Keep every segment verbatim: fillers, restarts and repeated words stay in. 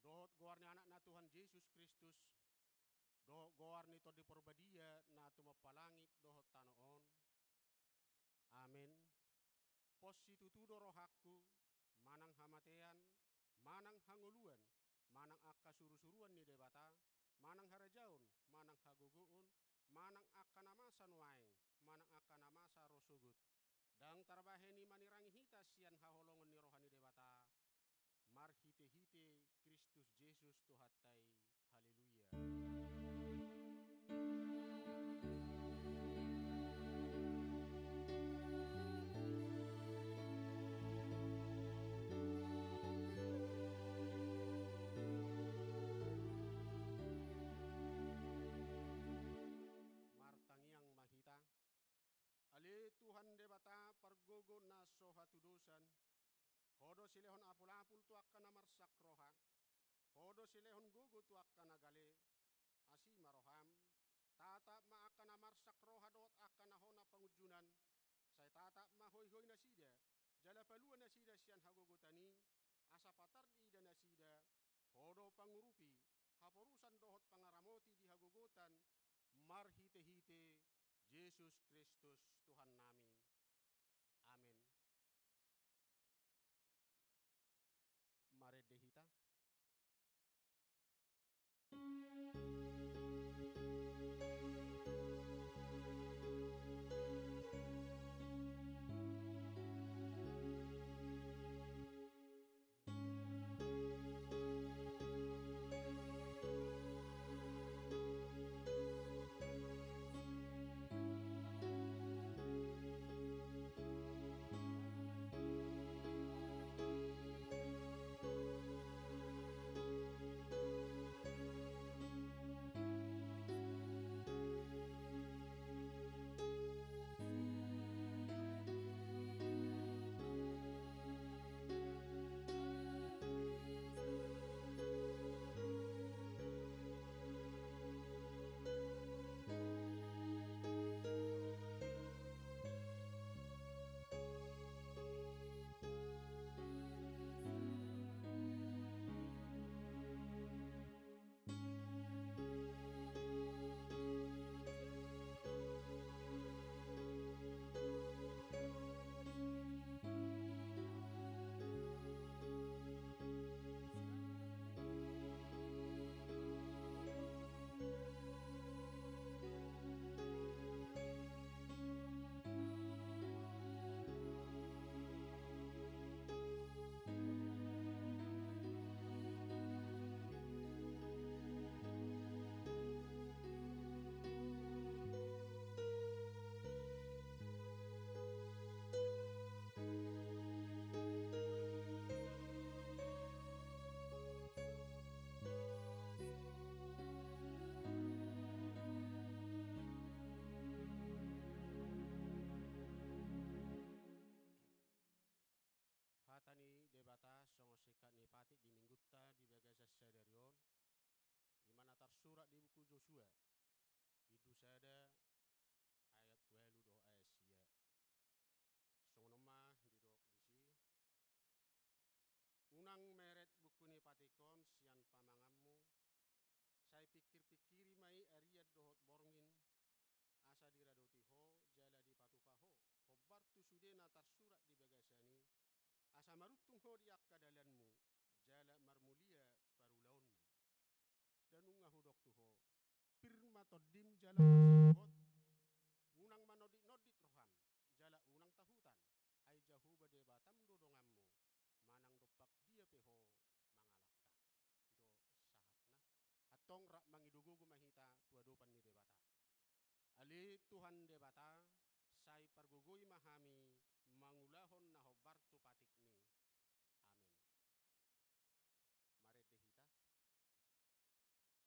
Dohot goar ni Anakna Tuhan Jesus Kristus, dohot goar ni Tondi Parbadia na tumompa langit dohot tano on. Amen. Pos situtu do rohangku, manang hamatean, manang hangoluan, manang angka surusuruan ni Debata, manang harajaon, manang hagogoon, manang angka na masa nuaeng, manang angka na masa ro sogot. Ndang tarbahen i manirangi hita sian haholongon ni roha ni Debata, marhitehite Kristus Jesus Tuhanta i. Haleluya. Martangiang ma hita. Ale Tuhan Debata, pargogo na so hatudosan, Ho do silehon apulapul tu angka na marsak roha. Ho do silehon gogo tu angka na gale. Asi ma roham. Tatap ma angka na marsak roha dohot angka na hona pangunjunan. Sai tatap ma hoihoi nasida, jala palua nasida sian hagogotan i, asa patar diida nasida. Ho do pangurupi, haporusan dohot pangaramoti di hagogotan, marhitehite Jesus Kristus Tuhannami. Amen. Marende hita. Hata ni Debata songon singkat ni patik di minggunta di bagasan sadari on, i ma na tarsurat di buku Josua, bindu sada, ayat ualu dohot ayat sia. Songon on ma didok disi: Unang meret buku ni patik on sian pamanganmu, sai pingkirpingkiri ma i arian dohot borngin, asa diradoti ho jala dipatupa ho hombar tu sude na tarsurat di bagasan i, asa maruntung ho di angka dalanmu, jala marmulia parulaonmu. Da nunga hudok tu ho: Pir ma tondim jala marsigogot, unang manonditnondit roham, jala unang tahutan, ai Jahowa Debatam do donganmu, manang dompak dia pe ho mangalangka. I do sahatna. Antong rap mangido gogo ma hita tu adopan ni Debata. Ale Tuhan Debata, sai pargogoi ma hami mangulahon na hombar tu patikmi.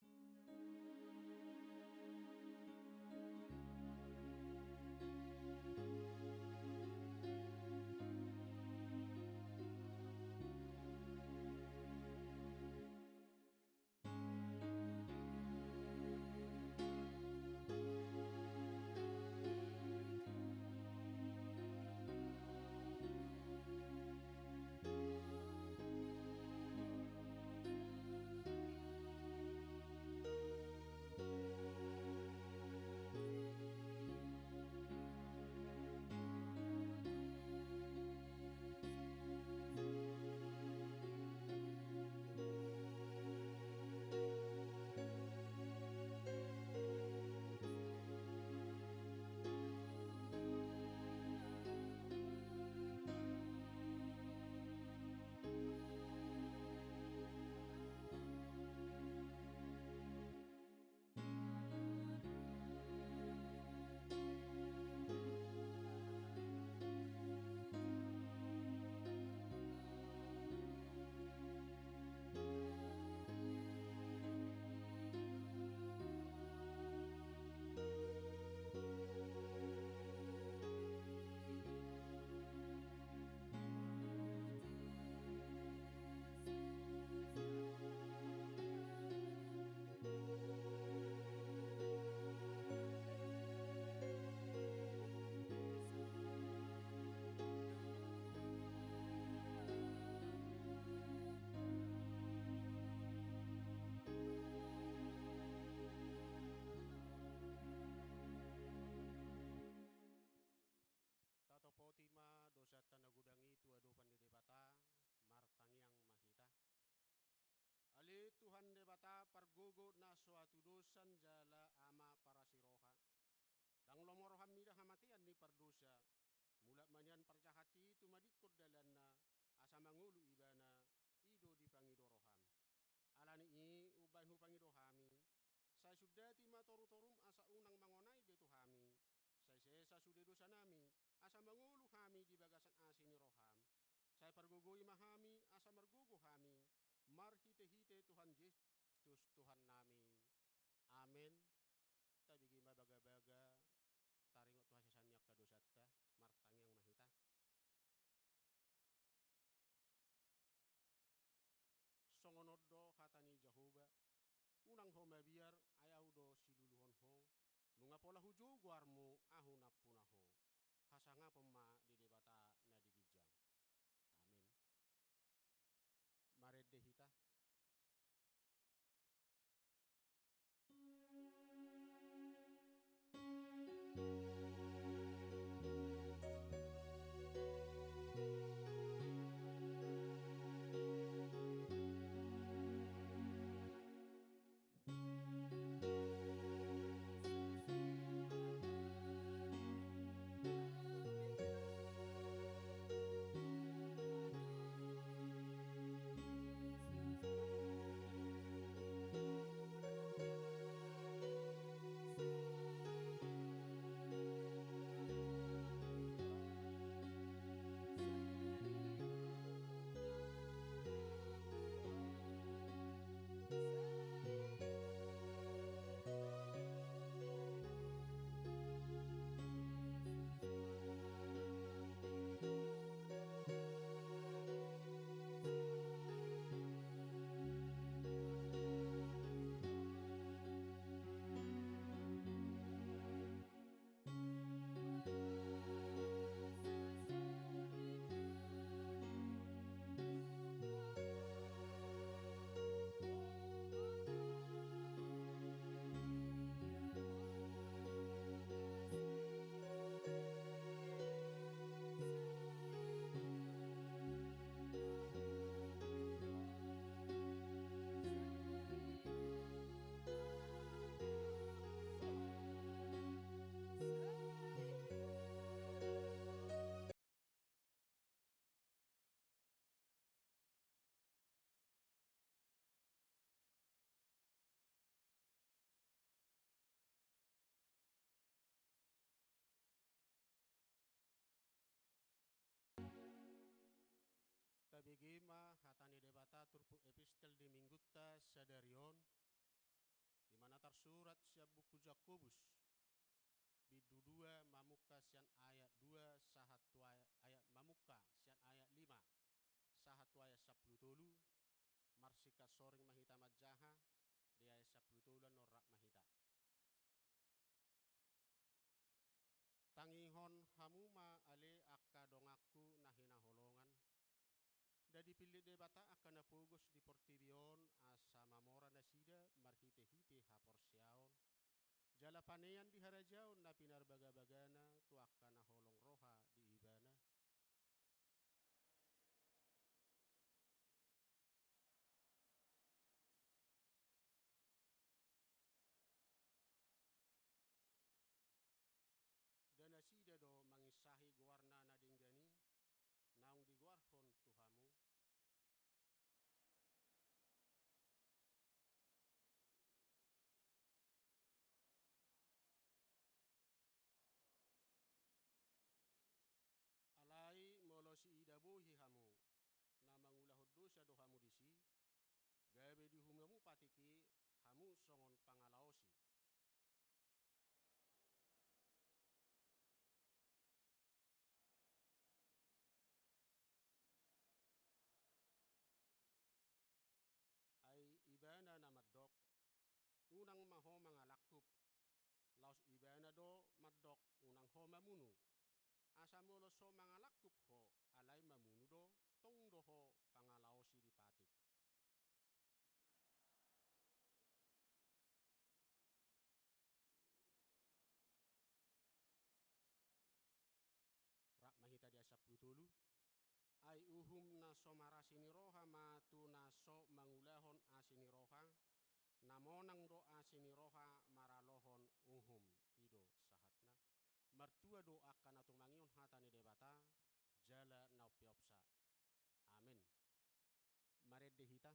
Amen. Marende hita. Martangiang ma hita. Ale Tuhan Debata, pargogo na so hatudosan jala Ama parasi roha. Ndang lomo roham mida hamatean ni pardosa. Mulak ma nian parjahat i tumadingkon dalanna, asa mangolu ibana, i do dipangido roham. Alani i umbahen hupangido hami, sai sundati ma torutorum asa unang mangonai be tu hami, sai sesa sude dosanami, asa mangolu hami di bagasan asi ni roham. Sai pargogoi ma hami asa margogo hami, marhitehite Tuhan Jesus Kristus Tuhannami. Amen. Tabege ma bagabaga, taringot tu hasesaan ni angka dosanta, martangiang ma hita. Songon on do hata ni Jahowa, unang ho mabiar, ai ahu do siluluhon ho, nunga pola hujou goarmu ahu nampuna ho. Hasangapon ma di Debata na di ginjang. Amen. Marende hita. Tabege ma hata ni Debata turpuk epistel di minggunta sadari on, di mana tarsurat sian buku Jakobus, bindu dua, mamungka sian ayat dua sahat tu ay-, ayat, mamungka sian ayat lima sahat tu ayat sampulu tolu, marsingkat soring ma hita manjaha, di ayat sampulu tolu annon rap ma hita. Tangihon hamu ma ale angka donganku na hinaholongan, nda dipillit Debata angka na pogos di portibi on asa mamora nasida marhitehite haporseaon, jala panean di harajaon na pinarbagabagana tu angka na holong roha di Ibana? Nda nasida do manginsahi goarna na denggan i, naung digoarhon tu hamu? Alai molo siida bohi hamu, na mangulahon dosa do hamu disi, gabe diuhum hamu patik i, hamu songon pangalaosi. Ai Ibana na mandok, unang ma ho mangalangkup. Laos Ibana do mandok, unang ho mamunu. Asa molo so mangalangkup ho, alai mamunu do, tong do ho pangalaosi di patik. Rap ma hita di ayat sampulu tolu. Ompum na so marasi ni roha ma tu na so mangulahon asi ni roha, na monang do asi ni roha maralohon uhum. I do sahatna. Martua do angka na tumangihon hata ni Debata, jala na umpeopsa. Amen. Marende hita.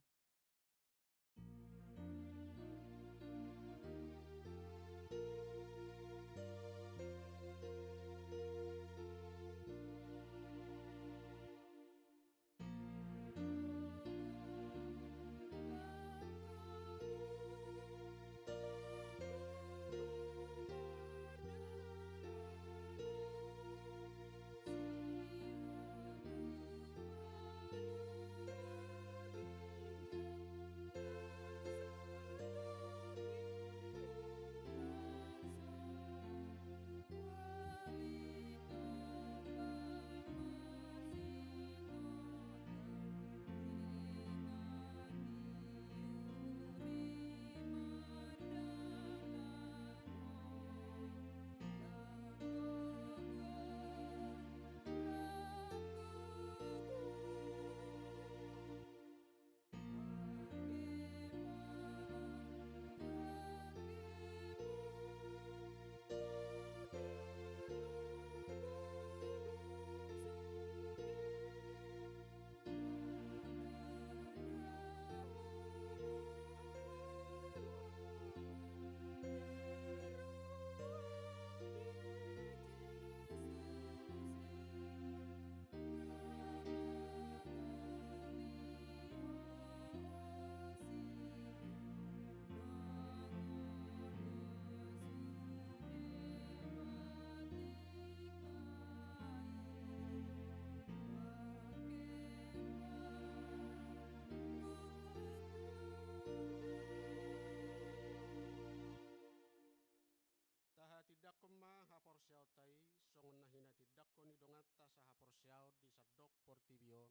Tahatindangkon ma haporseaonta i, songon na hinatindangkon ni donganta sahaporseaon di sandok portibi on,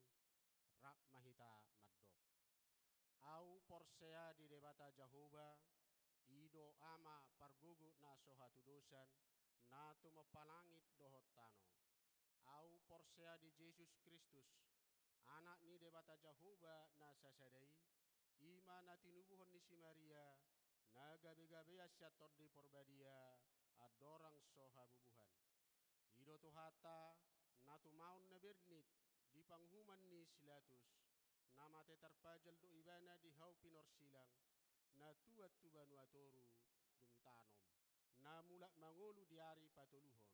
rap ma hita mandok. Au porsea di Debata Jahowa, i do Ama pargogo na so hatudosan, na tumompa langit dohot tano. Au porsea di Jesus Kristus, Anak ni Debata Jahowa na sasada i, i ma na tinubuhon ni si Maria, na gabegabean sian Tondi Porbadia, andorang so habubuhan. I do Tuhanta, na tumaon na bernit di panguhuman ni si Pilatus, na mate tarpajal do ibana di hau pinorsilang, na tuat tu banua toru dung ditanom, na mulak mangolu di ari patoluhon,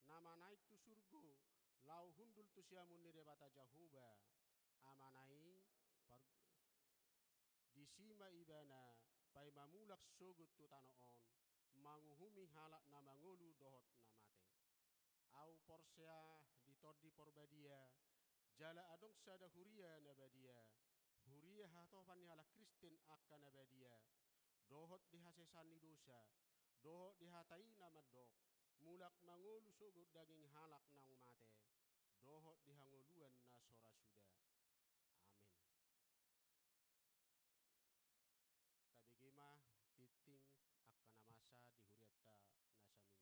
na manaek tu surgo, laho hundul tu siamun ni Debata Jahowa, Amana i, par-, disi ma ibana paima mulak sogot tu tano on, manguhumi halak na mangolu dohot na mate. Au porsea di Tondi Porbadia, jala adong sada huria na badia, huria hatopan ni halak Kristen angka na badia, dohot di hasesaan ni dosa, dohot di hata i na mandok, mulak mangolu sogot daging halak naung mate, dohot di hangoluan na so ra suda. Amen. Tabege ma tingting angka na masa di hurianta na saminggu on.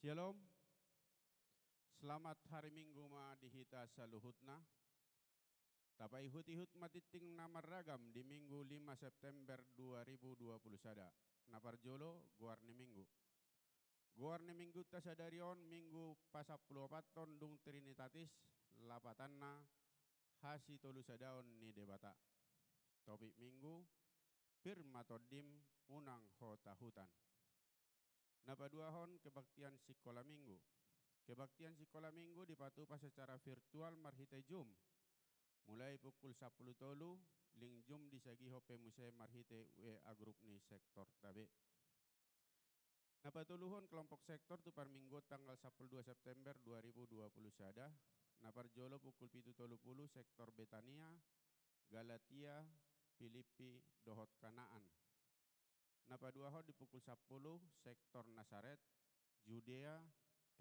Syalom. Selamat hari Minggu ma di hita saluhutna. Tapaihut-ihut ma tingting na marragam di Minggu lima September dua ribu dua puluh sada. Na parjolo, goar ni Minggu. Goar ni Minggunta sadari on Minggu pasampuluopathon dung Trinitatis, lapatanna hasitolusadaon ni Debata. Topik Minggu, pir ma tondim, unang ho tahutan. Na paduahon, kebaktian sikola Minggu. Kebaktian sikola Minggu dipatupa secara virtual marhite Zoom. Mulai pukul sampulu tolu, link Zoom disagihon pe muse marhite W A group ni sektorta be. Na patoluhon, kelompok sektor tu parmingguon tanggal sampulu dua September dua ribu dua puluh sada, na parjolo pukul pitu tolu pulu sektor Betania, Galatia, Pilippi, dohot Kanaan. Na paduahon di pukul sampulu sektor Nasaret, Judea,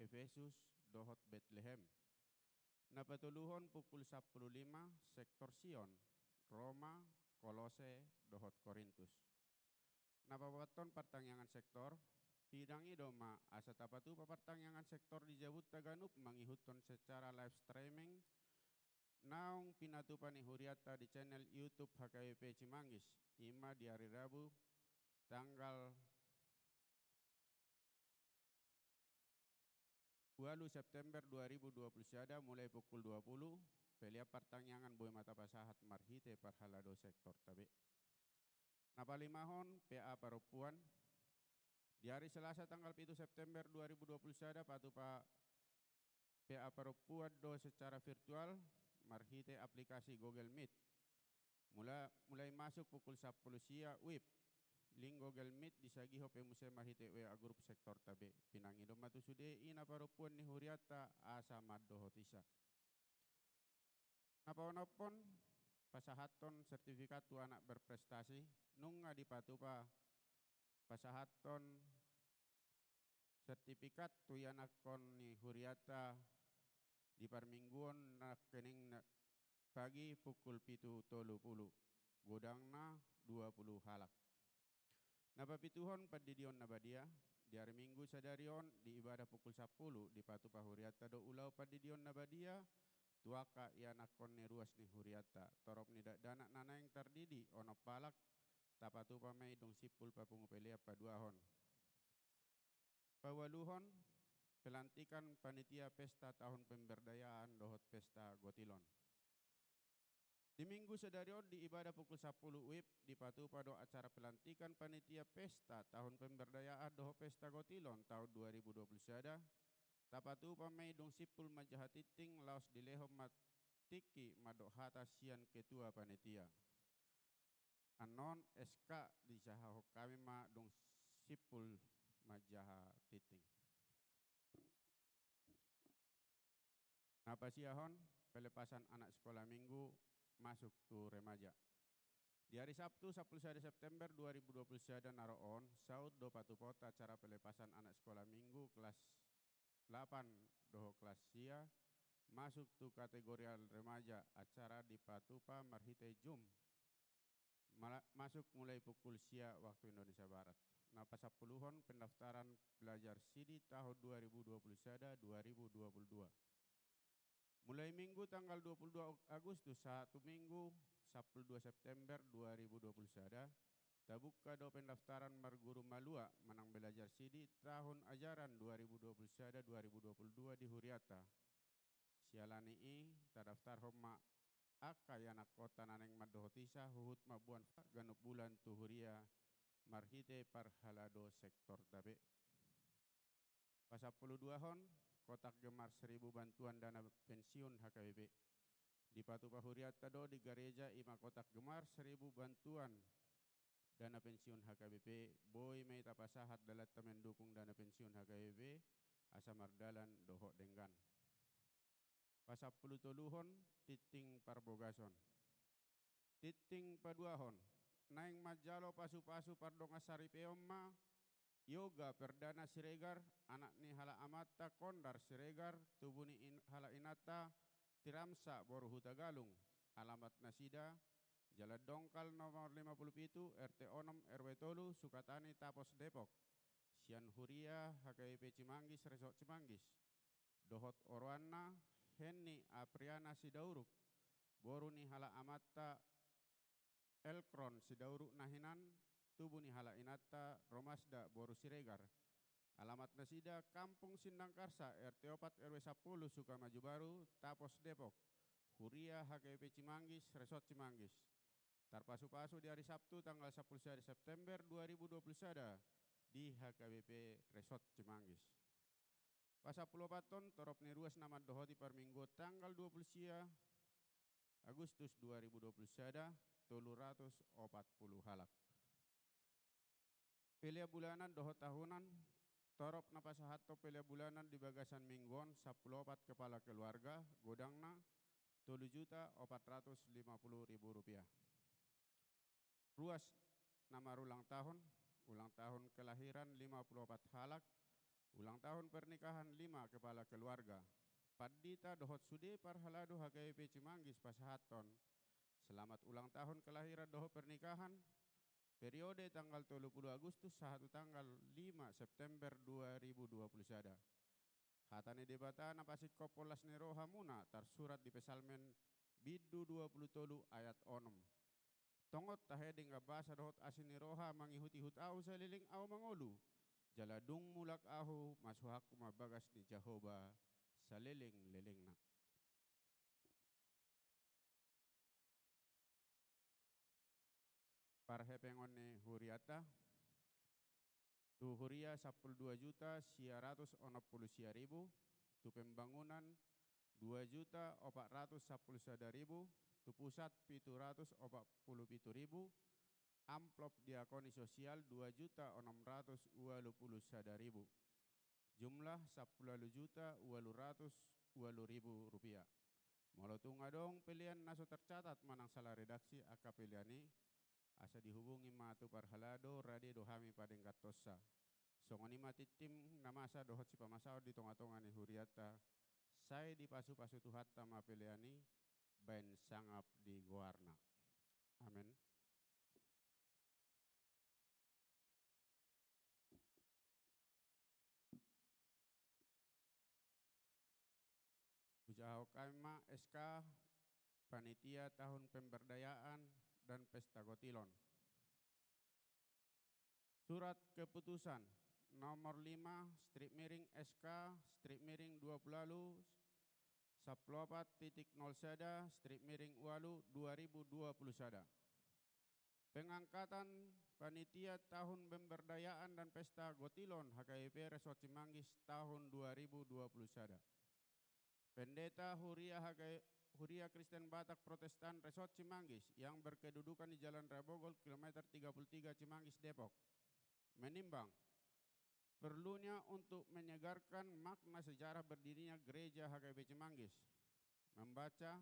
Efesus, dohot Betlehem. Na patoluhon pukul sampulu lima, sektor Sion, Roma, Kolose, dohot Korintus. Na paopathon partangiangan sektor, pinangido ma asa tapatupa partangiangan sektor di jabunta ganup mangihuthon secara live streaming naung pinatupa ni hurianta di channel YouTube H K B P Cimanggis, i ma di ari Rabu tanggal ualu September dua ribu dua puluh sada, mulai pukul dua puluh, pelean partangiangan boi ma tapasahat marhite parhalado sektorta be. Na palimahon, P A parompuan. Di ari Selasa tanggal pitu September dua ribu dua puluh sada, patupa P A parompuan do secara virtual marhite aplikasi Google Meet. Mula, mulai masuk pukul sampulu sia WIB. Link Google Meet disagihon pe muse marhite W A grup sektorta be. Pinangido ma tu sude i na parompuan ni hurianta asa mandohotisa. Na paonomhon, pasahathon sertifikat tu anak berprestasi, nunga dipatupa pasahathon sertifikat tu ianakhon ni hurianta di parmingguon nangkining na pagi pukul pitu tolu pulu, godangna dua pulu halak. Na papituhon, pandidion na badia. Di ari Minggu sadari on di ibadah pukul sampulu dipatupa hurianta do ulaon pandidion na badia tu angka ianakhon ni ruas ni hurianta. Torop ni dakdanak na naeng tardidi onom halak, tapatupa ma i dung simpul papungu pelean paduahon. Paualuhon, pelantikan panitia pesta tahun pemberdayaan dohot pesta gotilon. Di Minggu sadari on di ibadah pukul sampulu WIB dipatupa do acara pelantikan panitia pesta tahun pemberdayaan dohot pesta gotilon tahun dua ribu dua puluh sada, tapatupa ma i dung simpul manjaha tingting laos dilehon ma tingki mandok hata sian ketua panitia. Annon S K dijahahon hami ma dung simpul manjaha tingting. Na pasiahon, pelepasan anak sekolah minggu masuk tu remaja. Di ari Sabtu sampulu sada September dua ribu dua puluh sada na ro on, saut do patupaonta acara pelepasan anak sekolah minggu kelas lapan dohot kelas sia masuk tu kategorial remaja, acara dipatupa marhite Zoom. Mala-, masuk mulai pukul sia waktu Indonesia Barat. Na pasampuluhon, pendaftaran belajar sidi tahun dua ribu dua puluh sada dua ribu dua puluh dua. Mulai Minggu tanggal dua puluh dua Agustus sahat tu Minggu sampulu dua September dua ribu dua puluh sada, tabuka do pendaftaran marguru malua manang belajar sidi tahun ajaran dua ribu dua puluh sada dua ribu dua puluh dua di hurianta. Siala ni i, tadaftarhon ma angka ianakhonta na naeng mandohotisa huhut mamboan ganup bulan tu huria marhite parhalado sektorta be. Pasampuluduahon, kotak gemar seribu bantuan dana pensiun H K B P. Dipatupa hurianta do di gareja i ma kotak gemar seribu bantuan dana pensiun H K B P, boi ma i tapasahat dalanta mendukung dana pensiun H K B P asa mardalan dohot denggan. Pasampulutoluhon, tingting parbogason. Tingting paduahon, naeng manjalo pasupasu pardongansaripeon ma Yoga Perdana Siregar, anak ni halak amanta Kondar Siregar, tubu ni in-, halak inanta Tiramsa boru Hutagalung, alamat nasida Jalan Dongkal nomor lima puluh pitu, R T onom, R W tolu, Sukatani, Tapos, Depok. Sian huria H K B P Cimanggis, Resort Cimanggis. Dohot oroanna Henny Apriana Sidauruk, boru ni halak amanta Elkron Sidauruk na hinan, tubu ni halak inanta Romasda boru Siregar. Alamat nasida Kampung Sindang Karsa, R T opat, R W sampulu, Sukamaju Baru, Tapos, Depok. Huria H K B P Cimanggis, Resort Cimanggis. Tarpasupasu di ari Sabtu tanggal sampulu sada September dua ribu dua puluh sada di H K B P Resort Cimanggis. Pasampuluopathon, torop ni ruas na mandohoti parmingguon tanggal dua puluh sia Agustus dua ribu dua puluh sada, tolu ratus opat puluh halak. Pelean bulanan dohot tahunan, torop na pasahathon pelean bulanan di bagasan minggu on sampulu opat kepala keluarga, godangna tolu juta opat ratus lima puluh ribu rupiah. Ruas na marulang tahun, ulang tahun kelahiran lima puluh opat halak, Ulang tahun pernikahan lima kepala keluarga. Pandita dohot sude parhalado H K B P Cimanggis pasahathon selamat ulang tahun kelahiran dohot pernikahan, periode tanggal tolu pulu Agustus sahat tu tanggal lima September dua ribu dua pulu sada. Hata ni Debata na pasingkophon las ni rohamuna tarsurat di Psalmen bindu dua pulu tolu ayat onom. Tongon tahe denggan basa dohot asi ni roha mangihut-ihut ahu saleleng ahu mangolu, jala dung mulak ahu masuhangku ma bagas ni Jahowa saleleng-lelengna. Parhepengon ni huriata, tu huria sampulu dua juta sia ratus onom pulu sia ribu, tu pembangunan dua juta opat ratus sampulu sada ribu, tu pusat pitu ratus opat pulu pitu ribu, amplop diakoni sosial dua juta onom ratus ualu pulu sada ribu. Jumlah sampulu ualu juta ualu ratus ualu ribu rupiah. Molo tung adong pelean na so tercatat manang sala redaksi angka pelean i, asa dihubungi ma tu parhalado, rade do hami padengganhonsa. Songon i ma tintin na masa dohot sipamasaon di tonga-tonga ni huriata, sai dipasu-pasu Tuhanta ma pelean i, baen sangap di goarna. Amen. Hujahahon hami ma S K Panitia Tahun Pemberdayaan dan Pesta Gotilon. Surat Keputusan nomor lima, strip miring S K, strip miring dua pulu ualu, sampulu opat titik nol sada, strip miring ualu, dua ribu dua puluh sada. Pengangkatan Panitia Tahun Pemberdayaan dan Pesta Gotilon H K B P Resort Cimanggis tahun dua ribu dua puluh sada. Pendeta Huria H K, Huria Kristen Batak Protestan Resort Cimanggis yang berkedudukan di Jalan Raya Bogol, kilometer tiga puluh tiga, Cimanggis, Depok, menimbang perlunya untuk menyegarkan makna sejarah berdirinya Gereja H K B P Cimanggis, membaca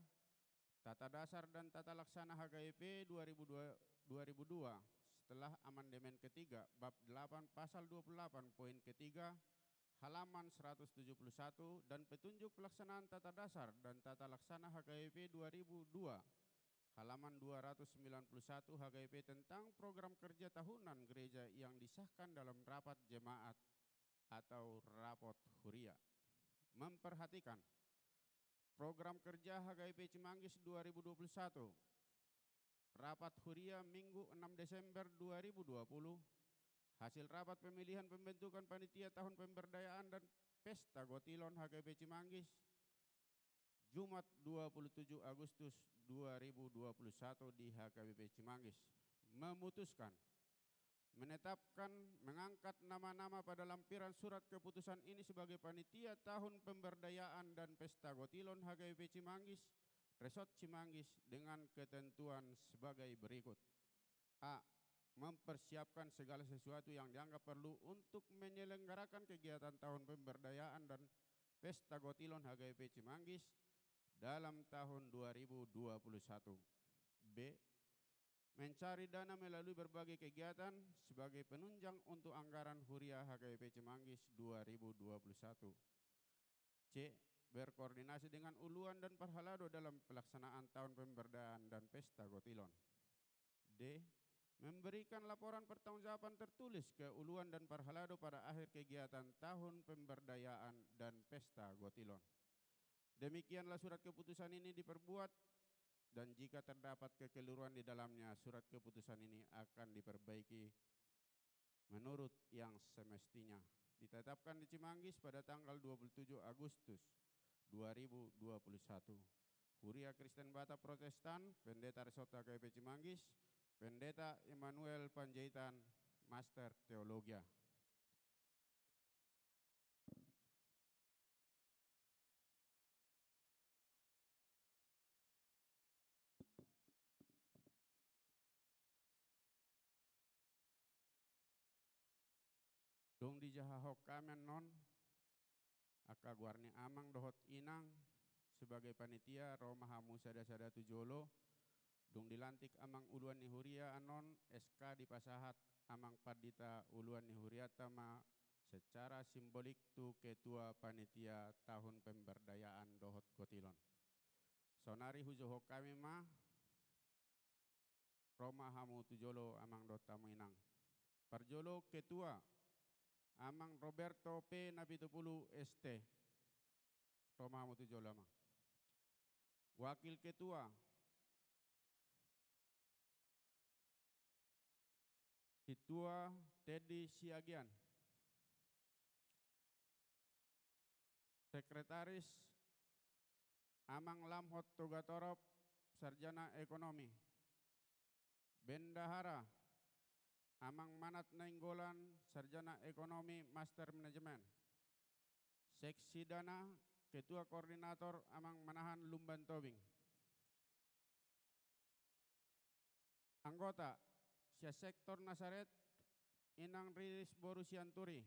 Tata Dasar dan Tata Laksana H K B P dua ribu dua, dua ribu dua, setelah amandemen ketiga, bab delapan, pasal dua puluh delapan, poin ketiga, halaman seratus tujuh puluh satu, dan petunjuk pelaksanaan Tata Dasar dan Tata Laksana H K B P dua ribu dua, halaman dua ratus sembilan puluh satu, H K B P tentang program kerja tahunan gereja yang disahkan dalam rapat jemaat atau rapot huria. Memperhatikan program kerja H K B P Cimanggis dua ribu dua puluh satu. Rapat huria Minggu enam Desember dua ribu dua puluh. Hasil rapat pemilihan pembentukan panitia tahun pemberdayaan dan pesta gotilon H K B P Cimanggis, Jumat dua puluh tujuh Agustus dua ribu dua puluh satu di H K B P Cimanggis, memutuskan menetapkan, mengangkat nama-nama pada lampiran surat keputusan ini sebagai panitia tahun pemberdayaan dan pesta gotilon H K B P Cimanggis, Resort Cimanggis, dengan ketentuan sebagai berikut. A. Mempersiapkan segala sesuatu yang dianggap perlu untuk menyelenggarakan kegiatan tahun pemberdayaan dan pesta gotilon H K B P Cimanggis dalam tahun dua ribu dua puluh satu. B. Mencari dana melalui berbagai kegiatan sebagai penunjang untuk anggaran Huria H K B P Cimanggis dua ribu dua puluh satu. C. Berkoordinasi dengan uluan dan parhalado dalam pelaksanaan tahun pemberdayaan dan pesta gotilon. D. Memberikan laporan pertanggungjawaban tertulis ke uluan dan parhalado pada akhir kegiatan tahun pemberdayaan dan pesta gotilon. Demikianlah surat keputusan ini diperbuat, dan jika terdapat kekeliruan di dalamnya, surat keputusan ini akan diperbaiki menurut yang semestinya. Ditetapkan di Cimanggis pada tanggal dua puluh tujuh Agustus dua ribu dua puluh satu. Huria Kristen Batak Protestan, Pendeta Resort H K B P Cimanggis, Pendeta Immanuel Panjaitan, Master Teologia. Dung dijahahon hami annon angka goar ni amang dohot inang sebagai panitia, ro ma hamu sada-sada tu jolo. Dung dilantik amang uluan ni huria annon, S K dipasahat amang pandita uluan ni hurianta ma secara simbolik tu ketua panitia tahun pemberdayaan dohot kotilon. Saonari hujouhon hami ma, ro ma hamu tu jolo amang dohot hamu inang. Parjolo ketua, amang Roberto P Napitupulu S T. Ro ma hamu tu jolo amang. Wakil ketua, Sintua Teddy Siagian. Sekretaris, amang Lamhot Togatorop, sarjana ekonomi. Bendahara, amang Manat Nainggolan, sarjana ekonomi, master manajemen. Seksi dana, ketua koordinator, amang Manahan Lumban Tobing. Anggota, sian sektor Nasaret, inang Riris boru Sianturi.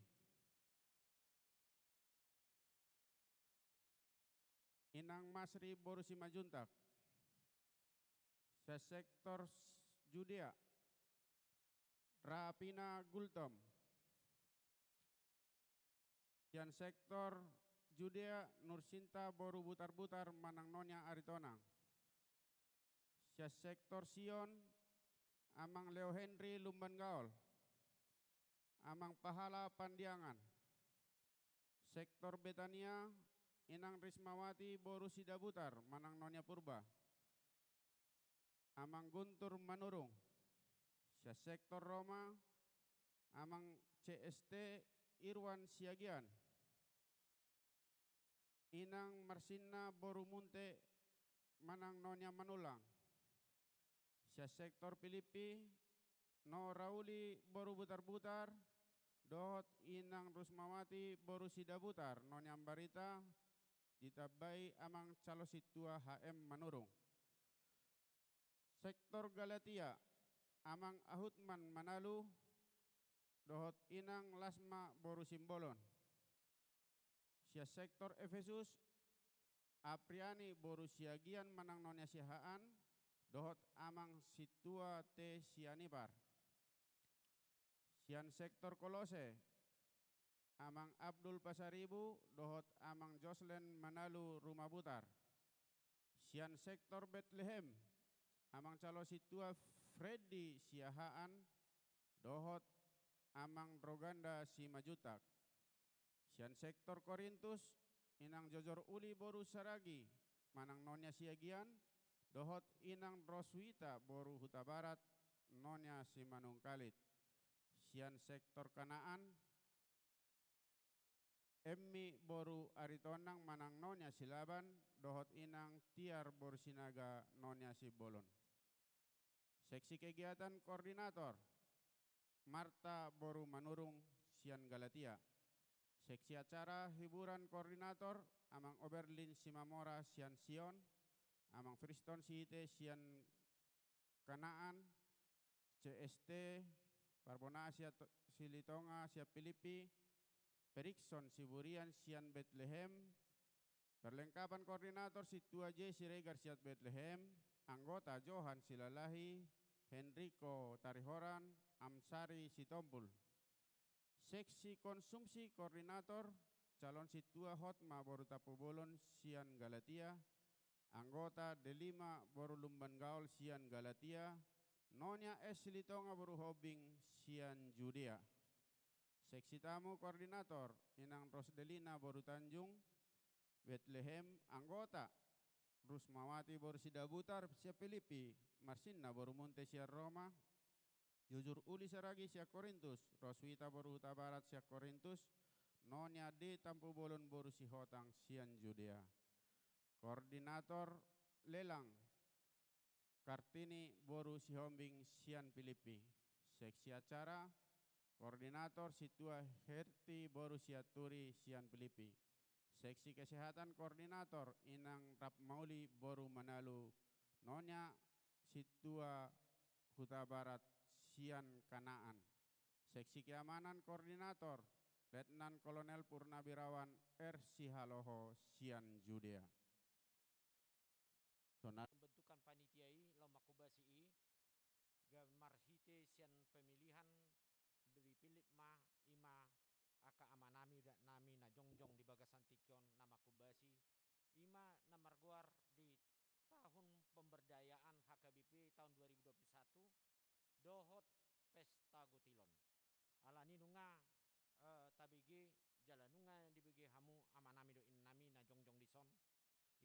Inang Masri boru Simanjuntak. Sian sektor Judea, Rapina Gultom. Sian sektor Judea, Nursinta boru Butarbutar manang Nonia Aritonang. Sian sektor Sion, amang Leo Henry Lumban Gaol. Amang Pahala Pandiangan. Sektor Betania, inang Rismawati boru Sidabutar manang Nonia Purba. Amang Guntur Manurung. Sian sektor Roma, amang C S T Irwan Siagian. Inang Marsinna boru Munte manang Nonia Manulang. Sian sektor Pilippi, Norauli boru Butarbutar, dohot inang Rusmawati boru Sidabutar, Nonia Ambarita, ditambai amang calo sintua H M Manurung. Sektor Galatia, amang Ahutman Manalu, dohot inang Lasma boru Simbolon. Sian sektor Efesus, Apriani boru Siagian manang Nonia Siahaan, dohot amang sintua T Sianipar. Sian sektor Kolose, amang Abdul Pasaribu, dohot amang Joslen Manalu Rumabutar. Sian sektor Betlehem, amang calo sintua Freddy Siahaan, dohot amang Roganda Simanjuntak. Sian sektor Korintus, inang Jojor Uli boru Saragi manang Nonia Siagian, dohot inang Roswita boru Hutabarat, Nonia Simanungkalit. Sian sektor Kanaan, Emmi boru Aritonang manang Nonia Silaban, dohot inang Tiar boru Sinaga, Nonia Simbolon. Seksi kegiatan koordinator, Marta boru Manurung sian Galatia. Seksi acara hiburan koordinator, amang Oberlin Simamora sian Sion, amang Friston Sihite sian Kanaan, C S T Parbonaan sian to-, Silitonga sian Pilippi, Perikson Siburian sian Betlehem, perlengkapan koordinator sintua J Siregar sian Betlehem, anggota Johan Silalahi, Henriko Tarihoran, Amsari Sitompul. Seksi konsumsi koordinator, calon sintua Hotma boru Tampubolon sian Galatia, anggota Delima boru Lumban Gaol sian Galatia, Nonia S Silitonga boru Hombing sian Judea. Seksi tamu koordinator, inang Rosdelina boru Tanjung, Betlehem, anggota Rusmawati boru Sidabutar sian Pilippi, Marsinna boru Munte sian Roma, Jujur Uli Saragi sian Korintus, Roswita boru Hutabarat sian Korintus, Nonia D Tampubolon boru Sihotang sian Judea. Koordinator lelang, Kartini boru Sihombing sian Pilippi. Seksi acara, koordinator sintua Herti boru Sianturi sian Pilippi. Seksi kesehatan koordinator, inang Ratmauli boru Manalu, Nonia sintua Hutabarat sian Kanaan. Seksi keamanan koordinator, Letnan Kolonel Purnawirawan R Sihaloho sian Judea. Saonari pembentukan panitia i, laho mangkobasi i, ga marhite sian pemilihan, dipillit ma i ma angka Ima na margoar di tahun pemberdayaan H K B P tahun dua ribu dua puluh satu dohot pesta gotilon. Alani nunga, eh, tabege jala nunga dibege hamu amanami dohot inanami na jongjong dison,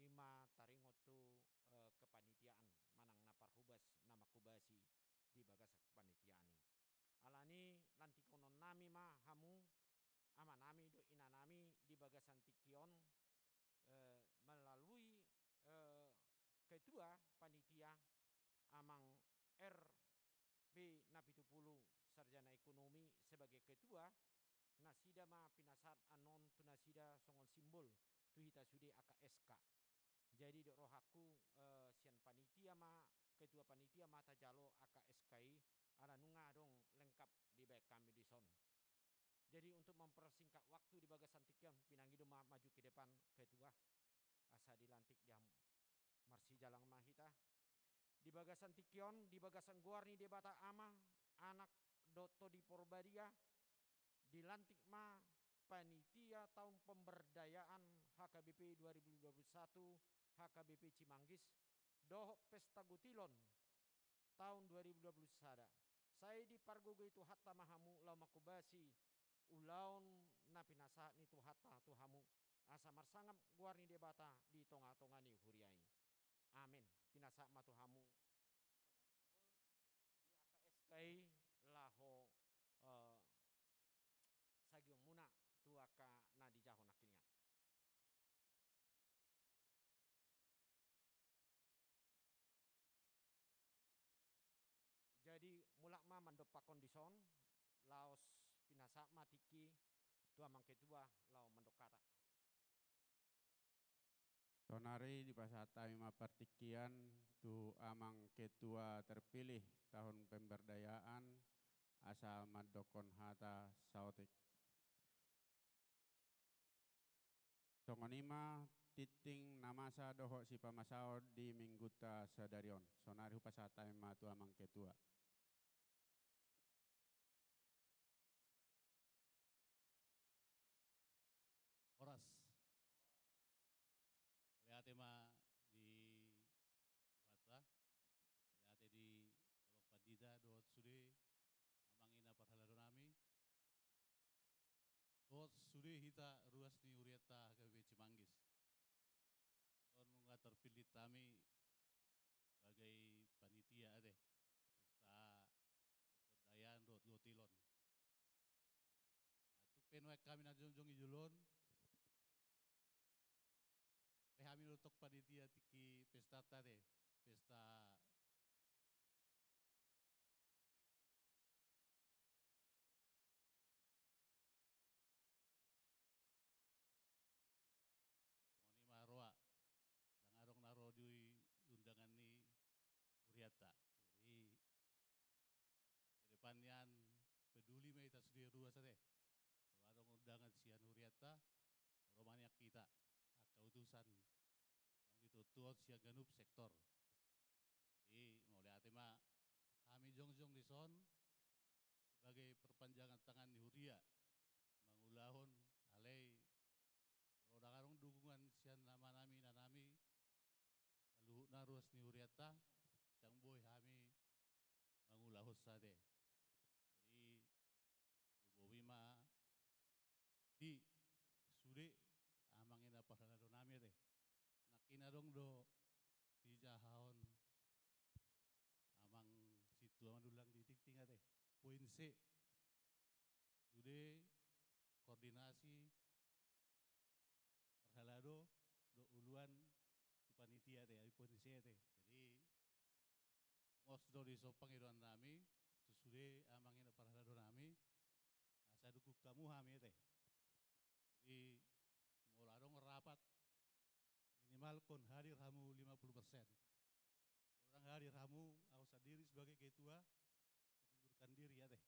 ima taringot tu, eh, kepanitiaan manang na parhobas na manghobasi di bagasan kepanitiaan i. Alani lantikononnami ma hamu amanami dohot inanami di bagasan tingki on, eh, melalui, eh, ketua panitia Amang R P Napitupulu, sarjana ekonomi, sebagai ketua, nasida ma pinasahat annon tu nasida songon simbol tu hita sude angka S K. Jadi dok rohangku, eh, sian panitia ma, ketua panitia ma tajalo angka S K i, ala nunga adong lengkap dibaen hami dison. Jadi untuk mempersingkat waktu di bagasan tingki on, pinangido ma maju ke depan ketua, asa dilantik di hamu. Marsijalang ma hita. Di bagasan tingki on, di bagasan goar ni Debata Ama, Anak, dohot Tondi Porbadia, dilantik ma panitia tahun pemberdayaan H K B P dua ribu dua puluh satu, H K B P Cimanggis, dohot pesta gotilon tahun dua ribu dua puluh sada. Sai dipargogoi Tuhanta ma hamu laho manghobasi ulaon na pinasahat ni Tuhanta tu hamu, asa marsangap goar ni Debata di tongatonga ni huria i. Amen. Pinasahat ma tu hamu angka S K i laho, eh, sagionmuna tu angka na dijahahon nangkiningan. Jadi mulak ma mandompakkon dison, laos pinasahat ma tingki tu amang ketua laho mandok hata. Saonari dipasahat hami ma partingkian tu amang ketua terpilih tahun pemberdayaan, asa mandokkon hata saotik. Songon i ma tingting na masa dohot sipamasaon di minggunta sadari on. Saonari hupasahat hami ma tu amang ketua. Horas. Mauliate ma di Tuhanta, mauliate di Amang Pandita dohot sude amang ina parhalado nami, dohot sude hita ruas ni hurianta H K B P Cimanggis. Songon nunga terpilih hami sebagai panitia ate, pesta pemberdayaan dohot gotilon. Nah, tung pe nuaeng hami na jongjong di jolo on, ro hami do tong panitia tingki pestanta ate, pesta Songon i ma roa, ndang adong na ro di undangan ni hurianta. Jadi, ke depan nian peduli ma hita sude ruas ate. Molo adong undangan sian hurianta, ro ma nian hita, angka utusan, naung ditutuhon sian ganup sektor. Jadi, mauliate ma hami jongjong dison sebagai perpanjangan tangan ni huria mangulahon, alai molo ndang adong dukungan sian amanami inanami, saluhutna ruas ni hurianta, ndang boi hami mangulahon sada. Jadi, lumobi ma di sude amang ina parhalado nami ate. Nangkin adong do dijahahon amang sintua mandulang di tingting ate. Poin C. Sude koordinasi parhalado dohot uluan tu panitia ate, ai poin C ate. Jadi, gomos do dison pangidoan nami tu sude amang ina parhalado nami, asa dukung hamu hami ate. Jadi, molo adong rapat, minimalkon hadir hamu lima puluh persen. Molo ndang hadir hamu, au sandiri sebagai ketua mengundurkan diri ate.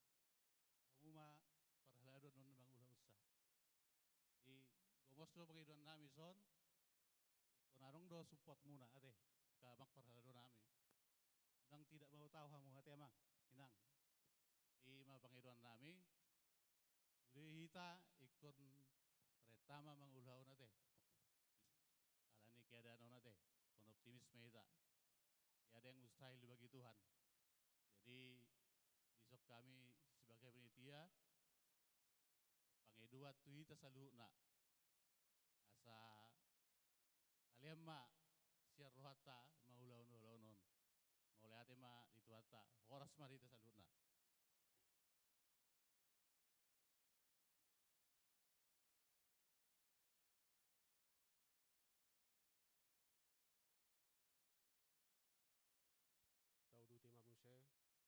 Hamu ma parhalado annon mangulahonsa. Jadi, gomos do pangidoan nami son, ingkon adong do support muna ate, angka amang parhalado nami. Unang tidak mau tahu hamu ate amang, inang. Jadi, i ma pangidoan nami, sude hita ingkon renta ma mangulahon ate. optimis ma hita. Tiada yang mustahil bagi Tuhan. Jadi, dison hami sebagai panitia, pangidoan tu hita saluhutna. Asa na lean ma sian rohanta mangulahon ulaon on. Mauliate ma di Tuhanta, horas ma di hita saluhutna. Tauduti ma muse acara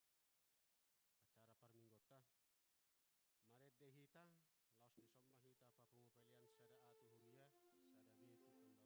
parmingguonta. Marende hita, laos dison ma hita papungu pelean sada A tu huria, sada B tu pembangunan.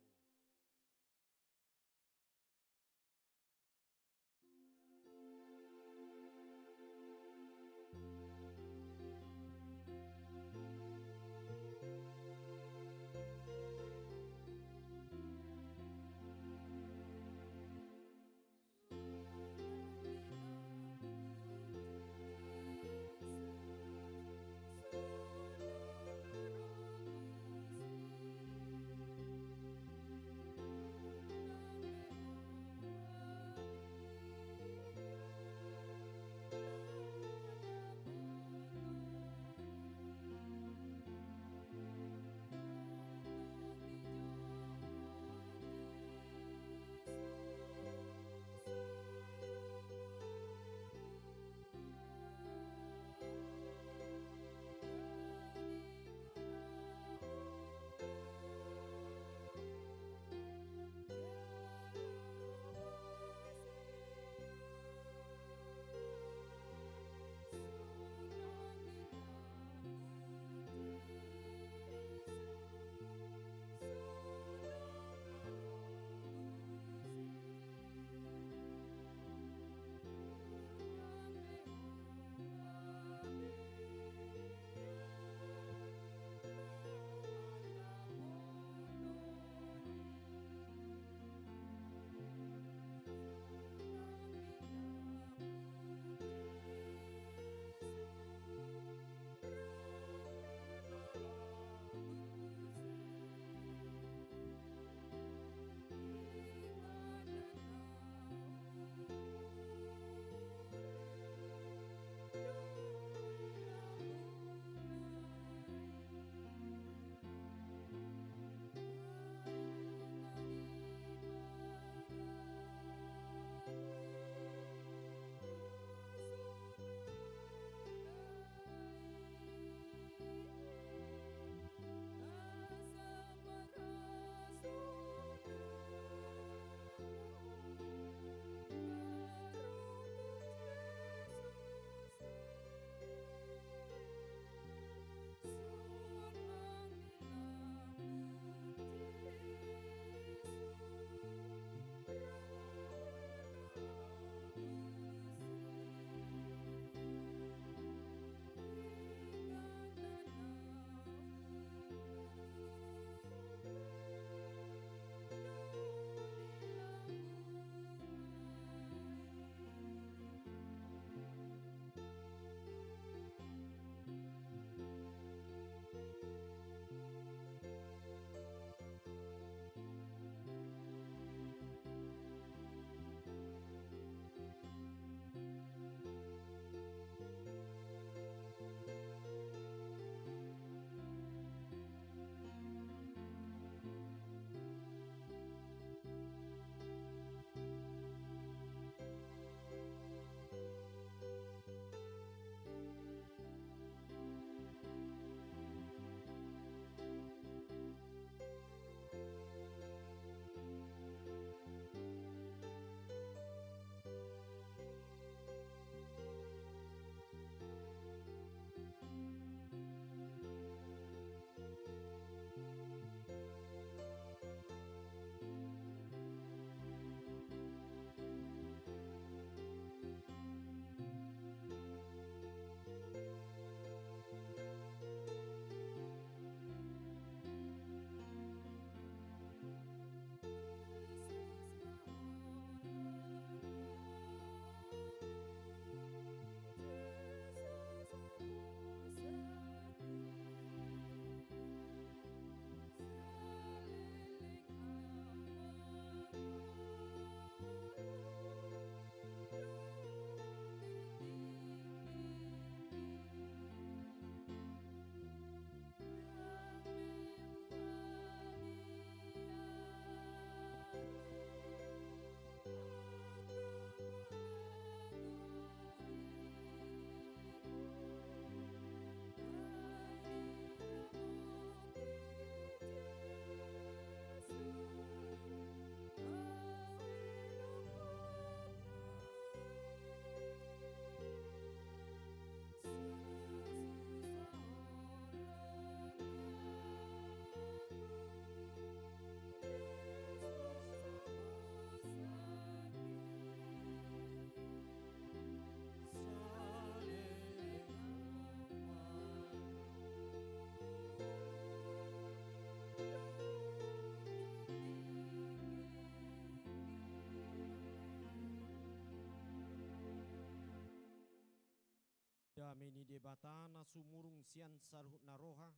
Dame ni Debata na sumurung sian saluhutna roha,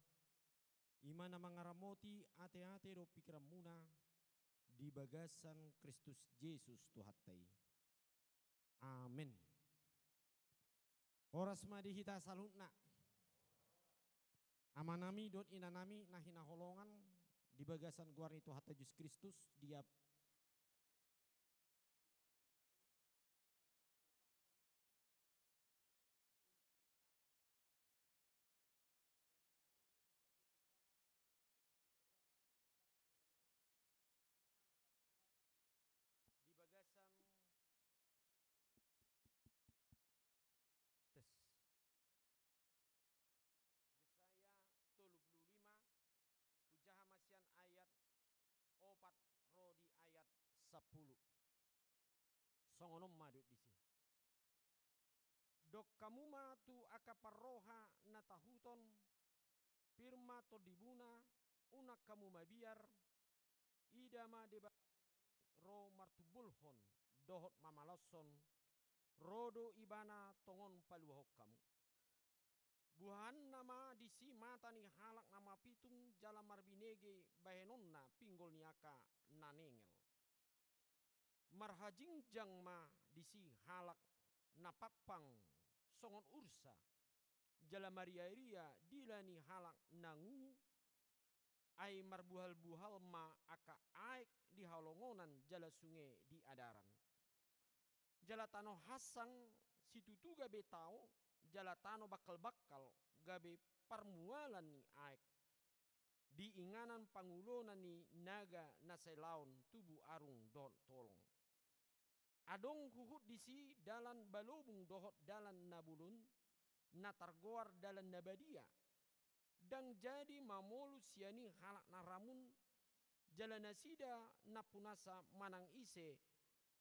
i ma na mangaramoti ateate dohot pingkiranmuna di bagasan Kristus Jesus Tuhanta i. Amen. Horas ma di hita saluhutna. Amanami dohot inanami na hinaholongan di bagasan goar ni Tuhanta Jesus Kristus, di ap- di bagasan Tes. Jesaya tolu pulu lima, hujaha ma sian ayat opat ro di ayat sampulu. Songon on ma didok disi. Dok hamu ma tu angka parroha na tahuton, pir ma tondimuna, unang hamu mabiar, ida ma Debata ro martumbulhon dohot mamalaoshon, ro do Ibana tongon paluahon hamu. Buhaanna ma disi mata ni halak na mapitung jala marbinege bahenonna pinggol ni angka na nengel. Marhajingjang ma disi halak na pampang songon ursa, jala mariaria dila ni halak na ngungu, ai marbuhalbuhal ma angka aek di halongonan jala sunge di adaran. Jala tano hansang situtu gabe tao, jala tano bangkalbangkal gabe parmualan ni aek. Di inganan pangulona ni naga na sai laon tubu arung dohot tolong. Adong huhut disi dalan balobung dohot dalan na bolon, na targoar dalan na badia. Ndang jadi mamolus sian i halak na ramun, jala nasida nampunasa manang ise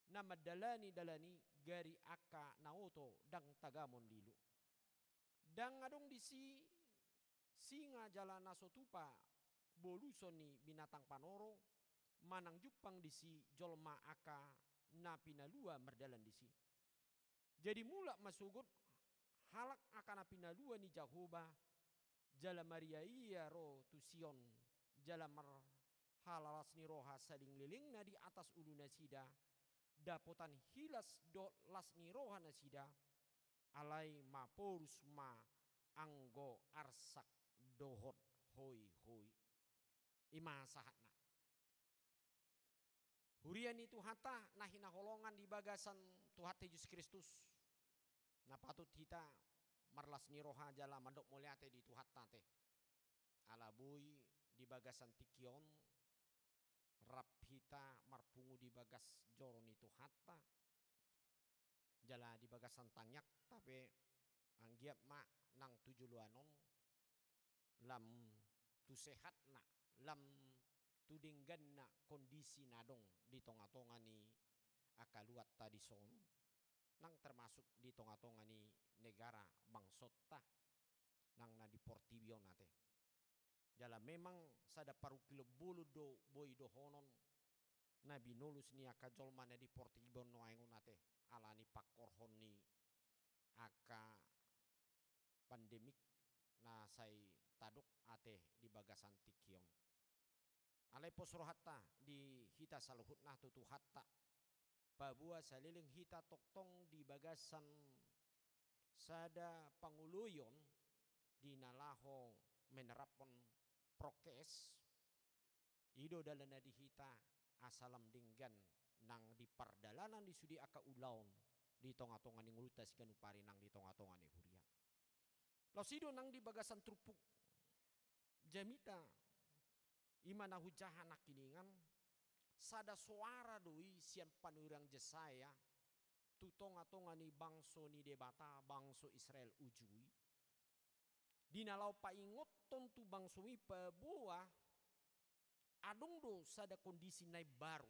na mandalani dalan i gari angka na oto ndang tagamon lilu. Ndang adong disi singa jala na so tupa boluson ni binatang panoro, manang jumpang disi jolma angka na pinalua mardalan disi. Jadi mulak ma sogot halak angka na pinalua ni Jahowa, jala mariaia ro tu Sion, jala marhalalas ni roha saleleng-lelengna di atas ulunasida, dapotan hilas dohot las ni rohanasida, alai maporus ma anggo arsak dohot hoihoi. I ma sahatna. Huria ni Tuhanta na hinaholongan di bagasan Tuhanta Jesus Kristus, na patut hita marlas ni roha jala mandok mauliate di Tuhanta ate. Ala boi di bagasan tingki on rap hita marpungu di bagas joro ni Tuhanta, jala di bagasan tangiangta pe, anggiat ma nang tu joloan on lam tu sehatna, lam tu dengganna kondisi na adong di tonga-tonga ni angka luatta dison, nang termasuk di tonga-tonga ni negara bangsonta nang na di portibi on ate. Jala memang sada parungkilon bolon do boi dohonon na binolus ni angka jolma na di portibi on nuaeng on ate, ala ni pangkorhon ni angka pandemik na sai tadok ate di bagasan tingki on. Alai pos rohanta di hita saluhutna tu Tuhanta, paboa saleleng hita tongtong di bagasan sada pangoloion di na laho meneraphon prokes, i do dalanna di hita asa lam denggan nang di pardalanan ni sude angka ulaon di tonga-tonga ni ngolunta siganup ari nang di tonga-tonga ni huria. Laos i do nang di bagasan turpuk jamita, i ma na hujaha nangkiningan, sada soara do i sian panurirang Jesaya tu tonga-tonga ni bangso ni Debata, bangso Israel uju i. Di na laho paingothon tu bangso i paboa adong do sada kondisi na imbaru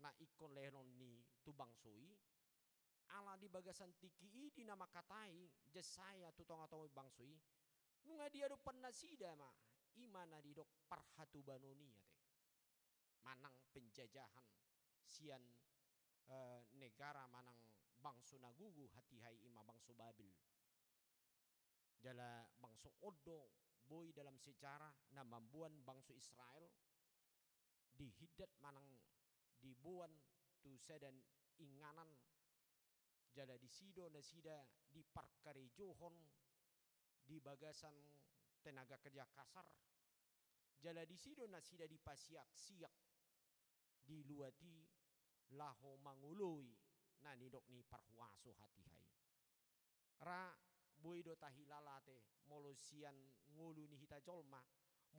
na ingkon lehonon ni tu bangso i, ala di bagasan tingki i di na mangkatai Jesaya tu tonga-tonga ni bangso i, nunga diadopan nasida ma, i ma na didok parhatobanon i ate. Manang penjajahan sian, eh, negara manang bangso na gogo hatiha i, i ma bangso Babel. Jala bangso on do boi dalam sejarah na mamboan bangso Israel dihindat manang diboan tu sada inganan, jala disi do nasida diparkarejohon di bagasan tenaga kerja kasar, jala disi do nasida dipasiaksiak di luat i laho mangoloi na nidok ni parhuaso hatiha i. Ra boi do tahilala ate, molo sian ngolu ni hita jolma,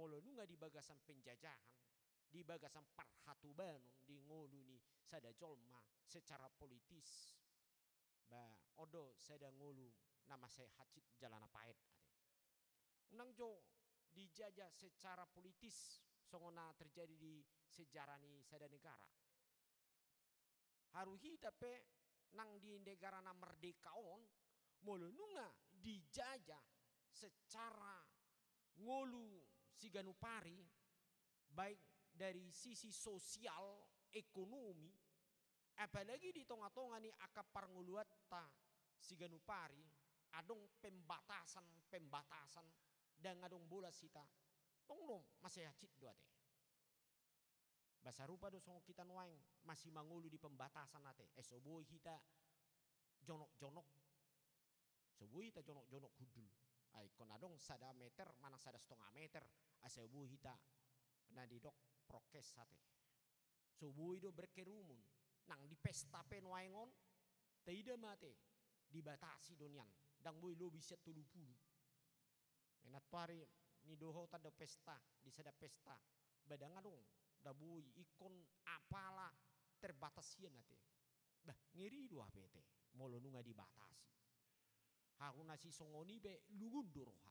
molo nunga di bagasan penjajahan, di bagasan parhatobanon di ngolu ni sada jolma secara politis, ba on do sada ngolu na mansai hansit jala na paet ate. Unang jo dijajah secara politis songon na terjadi di sejarah ni sada negara. Haru hita pe nang di negara na merdeka on, molo nunga dijajah secara ngolu siganup ari, baik dari sisi sosial, ekonomi, apalagi di tonga-tonga ni angka parngoluanta siganup ari, adong pembatasan-pembatasan, ndang adong bolas hita, tong do mansai hansit do ate. Ba sarupa do songon hita nuaeng, masih mangolu di pembatasan ate, eh, so boi hita jonok-jonok, so boi hita jonok-jonok hundul. Ai ingkon adong sada meter manang sada setengah meter, asa boi hita na didok prokes ate. So boi do berkerumun, nang di pesta pe nuaeng on, taida ma ate, dibatasi do nian, ndang boi lobi sian tolu pulu. Nantoari nidohotan do pesta, di sada pesta, ba ndang adong, ndang boi, ingkon apala terbatas hian ate. Bah, ngeri do hape ate, molo nunga dibatasi. Haru na sisongon i pe lungun do roha.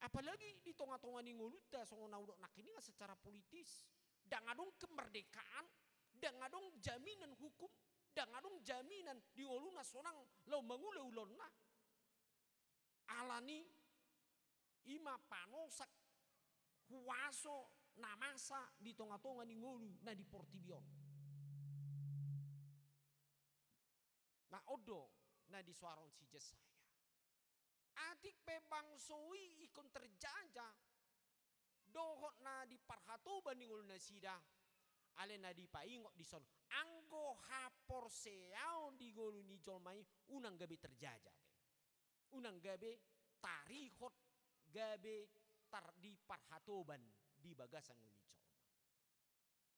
Apalagi di tonga-tonga ni ngolunta songon na hudok nangkiningan secara politis, ndang adong kemerdekaan, ndang adong jaminan hukum, ndang adong jaminan di ngoluna sonang laho mangula ulaonna. Alani i ma panosak huaso na masa di tonga-tonga ni ngolu na di portibi on. Na on do na disoarhon si Jesaya. Atik pe bangso i ingkon terjajah dohot na di parhatoban ni ngolunasida, alai na dipaingot dison, anggo haporseaon di ngolu ni jolma i unang gabe terjajah ate. Unang gabe tarihot, gabe tar-, di parhatoban di bagasan ngolu ni jolma.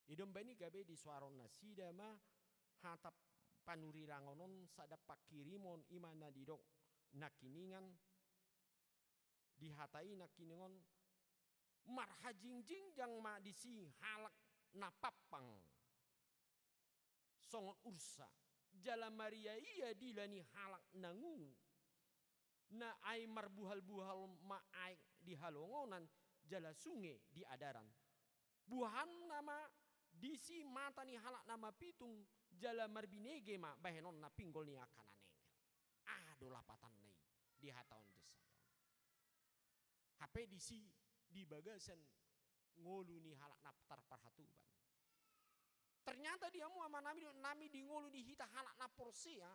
I do umbahen i gabe disoarhon nasida ma hata panurirangon on sada pangkirimon, i ma na didok nangkiningan, di hata i nangkiningan, marhajingjingjang ma disi halak na pampang songon ursa, jala mariaia dila ni halak na ngungu. Na ai marbuhalbuhal ma aek di halongonan jala sunge di adaran. Buhanna ma disi mata ni halak na mapitung, jala marbinege ma bahenonna pinggol ni angka na nengel. Aha do lapatanna i dihatahon Jesaya on? Hape disi di bagasan ngolu ni halak na tarparhatoban. Ternyata di hamu amanami dohot inanami, di ngolu ni hita halak na porsea,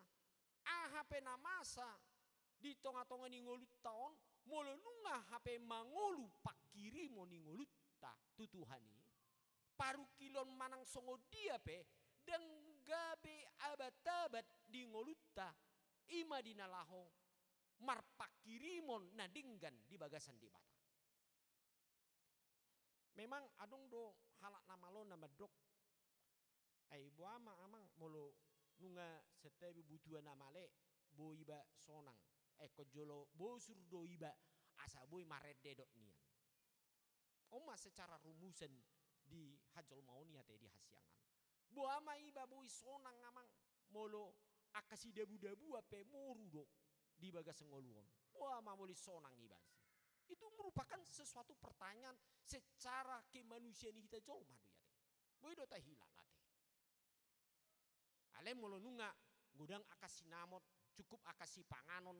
aha pe na masa di tonga-tonga ni ngolunta on, molo nunga hape mangolu pangkirimon ni ngolunta tu Tuhan i, parungkilon manang songon dia pe, ndang gabe abat-abat di ngolunta, i ma di na laho marpangkirimon na denggan di bagasan Debata. Memang adong do halak na malo na mandok, ai boha ma amang, molo nunga santabi butua na male, boi iba sonang, eh, ingkon jolo bosur do iba, asa boi marende dok nian. On ma secara rumusan di hajolmaon i ate, di hasiangan. Boha ma iba boi sonang amang, molo angka sidabudabuan pe moru do di bagasan ngolu on? Boha ma boi sonang iba? Itu merupakan sesuatu pertanyaan secara kemanusiaan hita jolma do i ate. Boi do tahilala ate. Alai molo nunga godang angka sinamot, cukup angka sipanganon,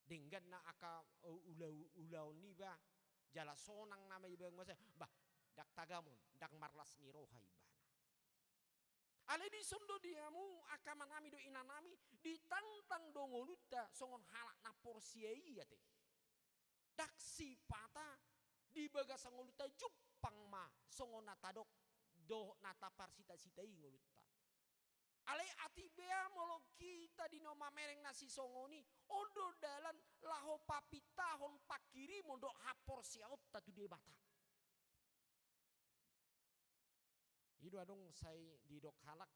denggan na angka, eh, ula-, ulaon niba, jala sonang nama iba masa, bah, ndang tagamon, ndang marlas ni roha ibana. Alai dison do di hamu angka amanami dohot inanami, ditangtang do ngolunta songon halak na porsea i ate. Ndang sipata di bagasan ngolunta jumpang ma songon na tadok dohot na taparsita-sita i ngolunta. Alai atik bea molo hita di na mamereng na sisongon i, on do dalan laho papintahon panghirimon dohot haporseaonta tu Debata. I do adong sai didok halak,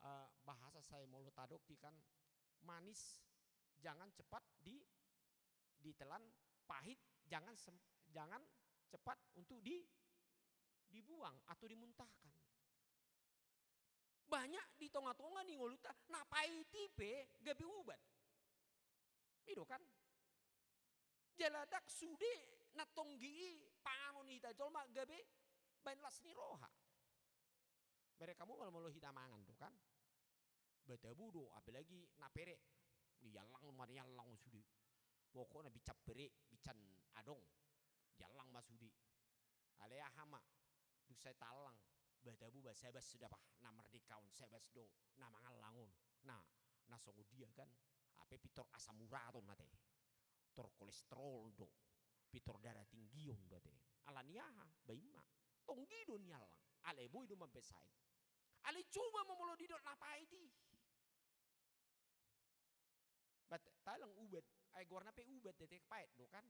eh, bahasa sai molo tadok i kan, manis jangan cepat di, ditelan, pahit jangan sem-, jangan cepat untuk di, dibuang atau dimuntahkan. Banyak di tonga-tonga ni ngolunta na pahit i pe gabe ubat. I do kan? Jala ndang sude na tonggi i panganon hita jolma gabe baen las ni roha. Bereng hamu molo, molo hita mangan do kan? Batabu do, apalagi na pere. Diallang ma, diallang sude. Pokokna bincan pere, bincan adong. Diallang ma sude. Alai aha ma, dung sai taallang, batabu ba, sabas do bah na mardeka on, sabas do na mangallang on. Na, na songon dia kan, hape pintor asam urat on ate. Pintor kolesterol do, pintor darah tinggi on do ate. Alani aha, baen ma. Tonggi do niallang, alai boi do mambaen sae. Alai coba ma molo didok na pahit i. Bat, taallang ubat, ai goarna pe ubat ate, pahit do kan.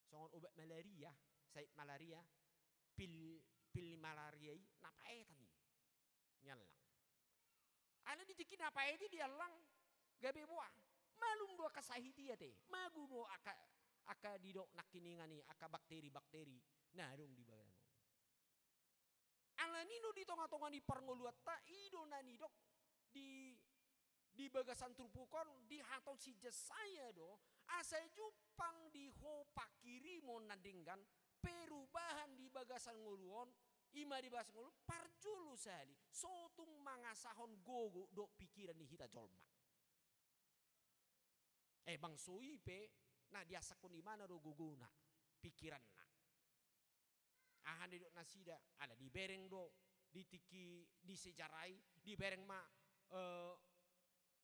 Songon obat malaria, sai malaria, pil, pil ni malaria i na pahetan i. Niallang. Alai di tingki na pahit i diallang gabe boa. Malum do angka sahit i ate. Mago do angka, angka didok nangkiningan i, angka bakteri-bakteri na adong di badan on. Alani do di tonga-tonga ni parngoluanta, i do na nidok di, di bagasan turpuk on, dihatahon si Jesaya do, asa jumpang di ho panghirimon na denggan, perubahan di bagasan ngolu on, i ma di bagasan ngolu, parjolo sahali, so tung mangasahon gogo dohot pingkiran ni hita jolma. Eh, bangso i pe, na diasakkon ibana do gogona, pingkiranna. Aha na nidok nasida, ala dibereng do, di tingki di sejarah i, dibereng ma, eh,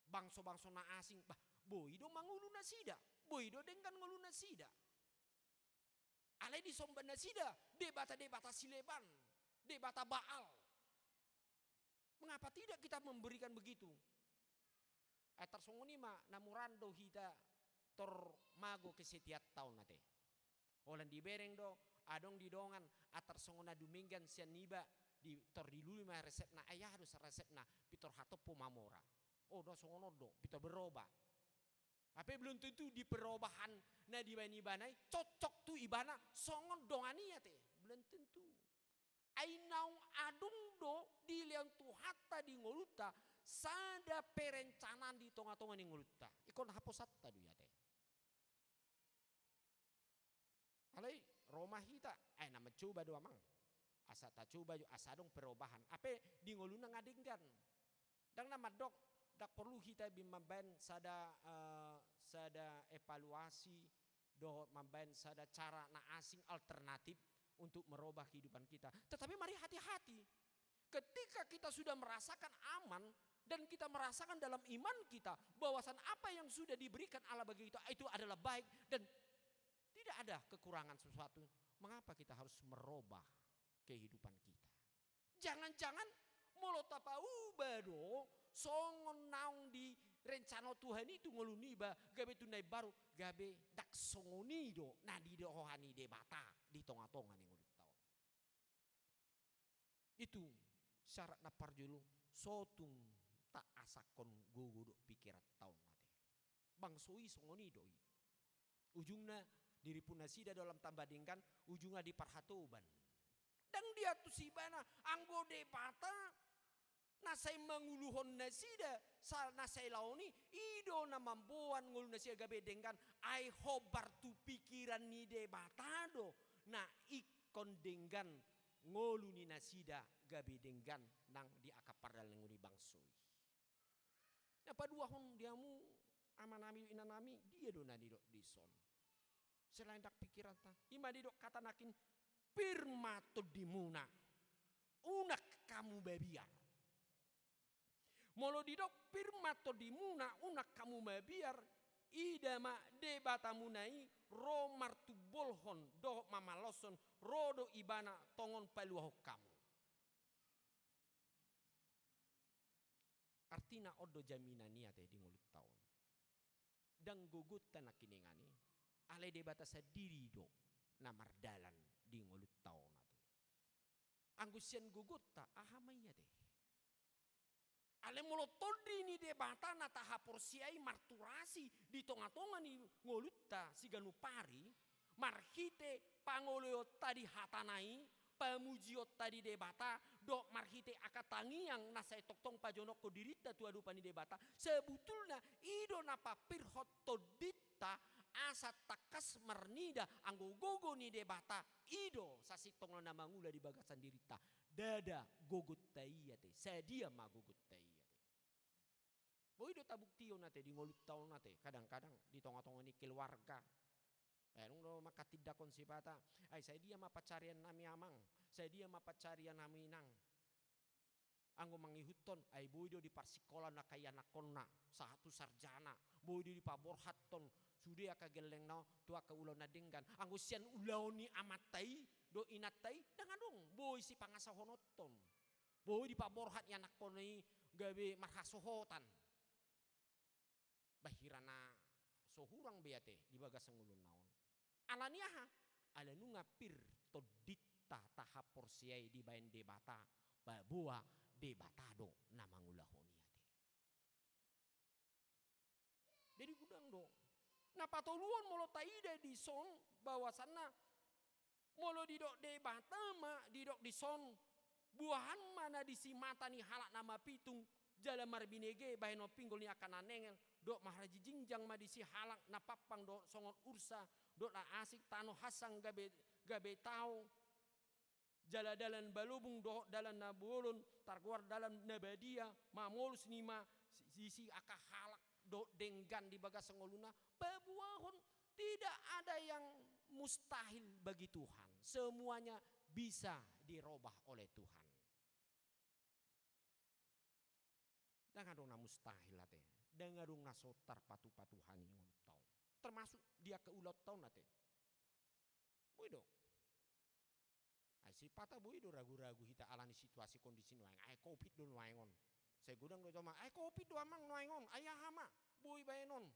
bangso-bangso na asing, bah, boi do mangolu nasida, boi do denggan ngolu nasida. Alai disomba nasida, debata-debata sileban, debata Baal. Mengapa tidak kita memberikan begitu? Eh, tarsongon i ma, na muraan do hita tor mago kesetiaanta on ate. Holan dibereng do, adong di dongan, ah, tarsongon na dumenggan sian iba, di, tor dilului ma resepna, ai aha do resepna, pintor hatop ho mamora. Oh, do songon on do, pintor berubah. Hape belum tentu di perubahan na dibaen ibana i cocok tu ibana songon dongan i ate. Belum tentu. Ai naung adong do dilehon Tuhanta di ngolunta sada perencanaan di tonga-tonga ni ngolunta. Ingkon haposanta do i ate. Alai ro ma hita, ai na mancoba do amang. Asa tacoba jo, asa adong perubahan. Hape di ngoluna nga denggan. Ndang na mandok, ndang porlu hita be mambaen sada, eh, sada evaluasi, dohot mambaen sada cara na asing alternatif untuk merubah kehidupan kita. Tetapi mari hati-hati. Ketika kita sudah merasakan aman dan kita merasakan dalam iman kita bahwasan apa yang sudah diberikan Allah bagi kita itu adalah baik dan tidak ada kekurangan sesuatu, mengapa kita harus merubah kehidupan kita? Jangan-jangan molo tapauba do songon naung direncana Tuhan i tu ngolu niba, gabe tu na imbaru, gabe ndang songon i do na di roha ni Debata di tonga-tonga ni ngolunta on. Itu syarat na parjolo, so tung taasakkon gogo dohot pingkiranta on ate. Bangso i songon i do i. Ujungna diripun nasida do lam tamba denggan, ujungna di parhatoban. Ndang diantusi ibana, anggo Debata na sai manguluhon nasida, sa-, na sai laon i, i do na mamboan ngolu nasida gabe denggan, ai hombar tu pingkiran ni Debata do na ingkon denggan ngolu ni nasida gabe denggan nang di angka pardalananna ni bangso i. Na paduahon di hamu amanami inanami, dia do na nidok dison? Selain ndang pingkiranta, i ma didok hata nangkin, pir ma tondimuna, unang hamu babiar. Molo didok pir ma tondimuna, unang hamu mabiar, ida ma Debatamuna i ro martumbolhon dohot mamaloshon, ro do Ibana tongon paluahon hamu. Artina on do jaminan i ate di ngolunta on. Ndang gogonta nangkiningan i, alai Debata sandiri do na mardalan di ngolunta on ate. Anggo sian gogonta, aha ma i ate? Alai molo Tondi ni Debata na tahaporseai marturasi di tongatonga ni ngolunta siganup ari, marhite pangoloionta di hatana i, pamujionta di Debata, dohot marhite angka tangiang na sai tongtong pajonokhon dirinta tu adopan ni Debata, sebetulna i do na pampirhon tondinta, asa tangkas marnida anggo gogo ni Debata i do sasintongna na mangula di bagasan dirinta. Ndada gogonta i ate, sadia ma gogonta i ate. Boi do tabuktihon ate di ngolunta on ate, kadang-kadang di tongatonga ni keluarga. Eh, dung do manghatindanghon sipata, ai sadia ma pancarian nami amang, sadia ma pancarian nami inang. Anggo mangihuthon, ai boi do diparsikola angka ianakhonna, sahat tu sarjana, boi do dipaborhathon, sude angka gellengna tu angka ulaon na denggan. Anggo sian ulaon ni amanta i, dohot inanta i, ndang adong boi sipangasahononhon. Boi dipaborhat ianakhonna i gabe marhasohotan. Bah hira na so hurang be ate di bagasan ngolunta on. Ala ni aha? Ala nunga pir tondinta tahaporseai dibaen Debata, paboa Debata do na mangulahon i ate. Jadi godang do. Na patoluhon molo taida dison bahwasanna molo didok Debata ma didok dison, buahan ma na disi mata ni halak na mapitung, jala marbinege bahenon pinggol ni angka na nengel, dohot marhajinjingjang ma disi halak na pampang dohot songon ursa, dohot na asing, tano hansang gabe, gabe tao, jala dalan balobung dohot dalan na bolon, targoar dalan na badia, mamolus nima disi angka halak dohot denggan di bagasan ngoluna, paboahon, tidak ada yang mustahil bagi Tuhan. Semuanya bisa dirobah oleh Tuhan. Ndang adong na mustahil ate. Ndang adong na so tarpatupa Tuhan i ngolunta on. Termasuk di angka ulaonta on ate. Boi do. Ai sipata boi do ragu-ragu hita ala ni situasi kondisi nuaeng. Ai covid do nuaeng on. Sai godang do jolma, ai covid do amang nuaeng on. Ai aha ma? Boi baenon.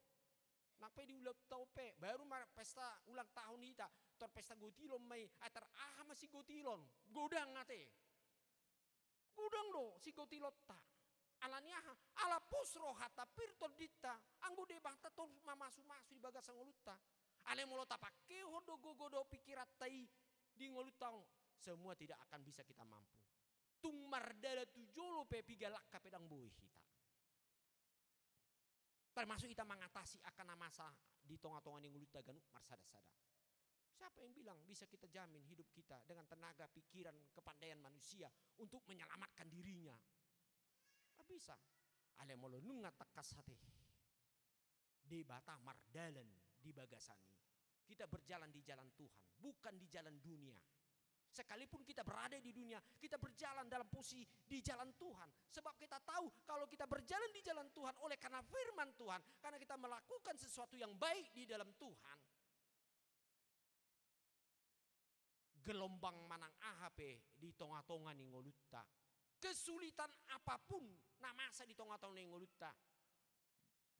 Nang pe di ulaonta on pe, baru ma pesta ulang tahun hita, tor pesta gotilon ma i, ai tar aha ma sigotilon? Godang ate. Godang do sigotilonta. Ala ni aha? Ala pos rohanta, pir tondinta, anggo Debata torus mamasumasu di bagasan ngolunta. Alai molo tapangkehon do gogo dohot pingkiranta i di ngolunta on, semua tidak akan bisa kita mampu. Tung mardalan tu jolo pe piga langka pe ndang boi hita. Termasuk hita mangatasi angka na masa di tongatonga ni ngolunta ganup marsada-sada. Siapa yang bilang bisa kita jamin hidup kita dengan tenaga, pikiran, kepandaian manusia untuk menyelamatkan dirinya? Nggak bisa. Alai molo nunga tangkas ate Debata mardalan di bagasan i, kita berjalan di jalan Tuhan, bukan di jalan dunia. Sekalipun kita berada di dunia, kita berjalan dalam posisi di jalan Tuhan. Sebab kita tahu kalau kita berjalan di jalan Tuhan oleh karena firman Tuhan, karena kita melakukan sesuatu yang baik di dalam Tuhan. Gelombang manang aha pe di tongatonga ni ngolunta, kesulitan apapun na masa di tongatonga ni ngolunta,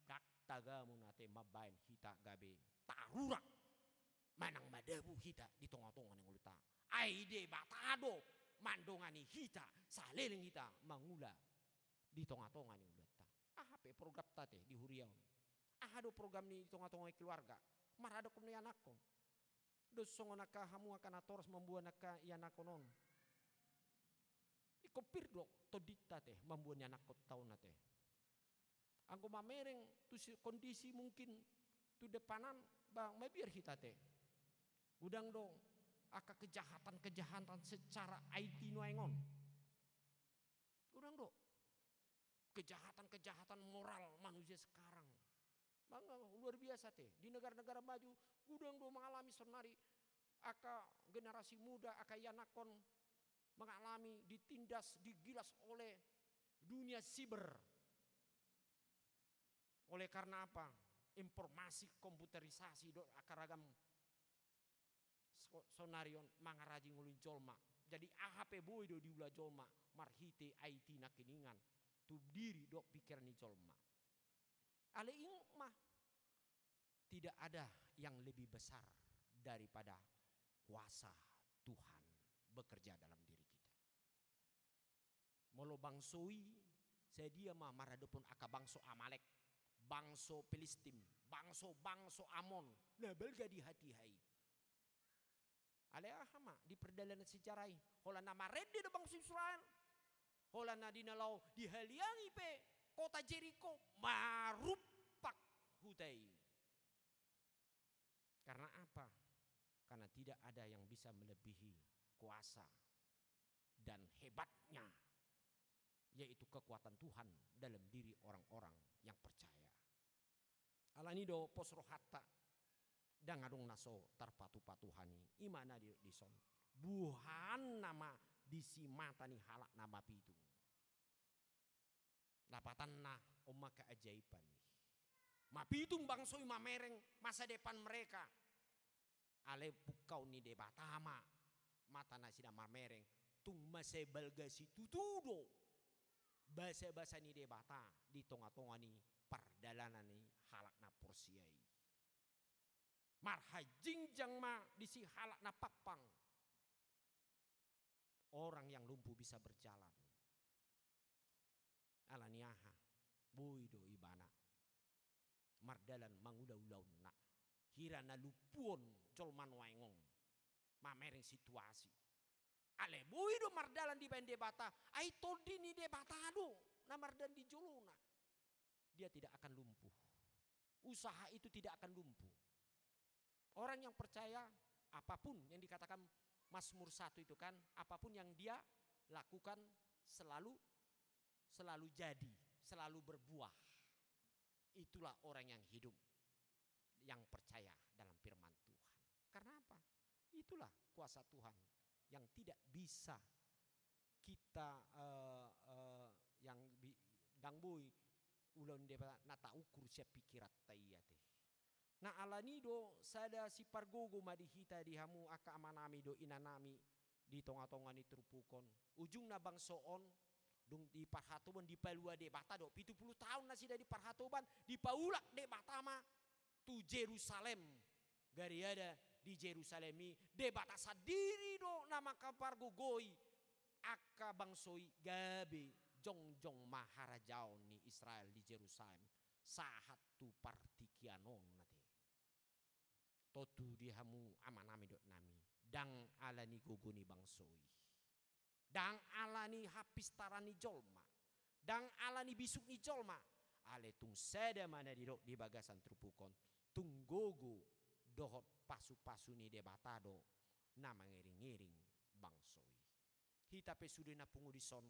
ndang tagamon ate mambaen hita gabe tarurang manang madabu hita di tongatonga ni ngolunta. Ai Debata do mandongani hita saleleng hita mangula di tongatonga ni ulaonta. Aha pe programta ate di huria on? Aha do program ni tongatonga ni keluarga? Maradop ni anakhon. Dos songon angka hamu angka natoras mamboan angka ianakhon on. Ingkon pir do tondinta ate mamboan ianakhonta on ate. Anggo mamereng tu si-, kondisi mungkin tu depanan, bah, mabiar hita ate. Godang do angka kejahatan-kejahatan secara I T nuaeng on. Godang do kejahatan-kejahatan moral manusia sekarang. Manga luar biasa ate. Di negara-negara maju, godang do mangalami saonari angka generasi muda, angka ianakhon mengalami ditindas, digilas oleh dunia siber. Oleh karena apa? Informasi, komputerisasi dohot angka ragam so-, sonarion mangarajai ngolu ni jolma. Jadi aha pe boi do diula jolma marhite I T nangkiningan tu diri dohot pikiran ni jolma. Alai ingot ma, tidak ada yang lebih besar daripada kuasa Tuhan bekerja dalam diri kita. Molo bangso i, sadia ma maradophon angka bangso Amalek, bangso Pilistin, bangso, bangso Amon, na balga di hatiha i. Alai aha ma di pardalanan sejarah i? Holan na marende do bangso Israel. Holan na di na laho dihaliangi pe kota Jeriko, marumpak huta i. Karena apa? Karena tidak ada yang bisa melebihi kuasa dan hebatnya, yaitu kekuatan Tuhan dalam diri orang-orang yang percaya. Alani do pos rohanta, ndang adong na so tarpatupa Tuhan i, i ma na di, dison. Buhaanna ma di simata ni halak na mapitung. Lapatanna on ma keajaiban i. Mapitung bangso i mamereng masa depan mereka. Alai pungkaon ni Debata ma mata nasida mamereng, tung masa balga situtu do basabasa ni Debata di tongatonga ni pardalanan ni halak na porsea i. Marhajingjang ma disi halak na pampang. Orang yang lumpuh bisa berjalan. Alani aha? Boi do ibana mardalan mangula ulaonna. Hira na lumpuhon jolma nuaeng on mamereng situasi. Alai boi do mardalan dibaen Debata, ai tondi ni Debata do na mardalan di jolona. Dia tidak akan lumpuh. Usaha itu tidak akan lumpuh. Orang yang percaya, apapun yang dikatakan Mazmur satu itu kan, apapun yang dia lakukan selalu, selalu jadi, selalu berbuah. Itulah orang yang hidup, yang percaya dalam firman Tuhan. Karena apa? Itulah kuasa Tuhan yang tidak bisa kita, eh, eh, yang bi-, ndang boi ulaon Debata na taukur sian pikiranta i ate. Na alani do sada sipargogo ma di hita, di hamu angka amanami dohot inanami di tongatonga ni turpuk on. Ujungna bangso on dung diparhatoban, dipalua Debata do, pitu pulu taon nasida diparhatoban, dipaulak Debata ma tu Jerusalem. Gariada di Jerusalem i Debata sandiri do na mangkapargogoi angka bangso i, gabe jongjong ma harajaon ni Israel di Jerusalem sahat tu partingkian on ate. Tontu di hamu amanami dohot inanami, ndang alani gogo ni bangso i. Ndang alani hapistaran ni jolma, ndang alani bisuk ni jolma, alai tung sada ma na didok di bagasan turpuk on, tung gogo dohot pasupasu ni Debata do na mangiringiring bangso i. Hita pe sude na pungu dison,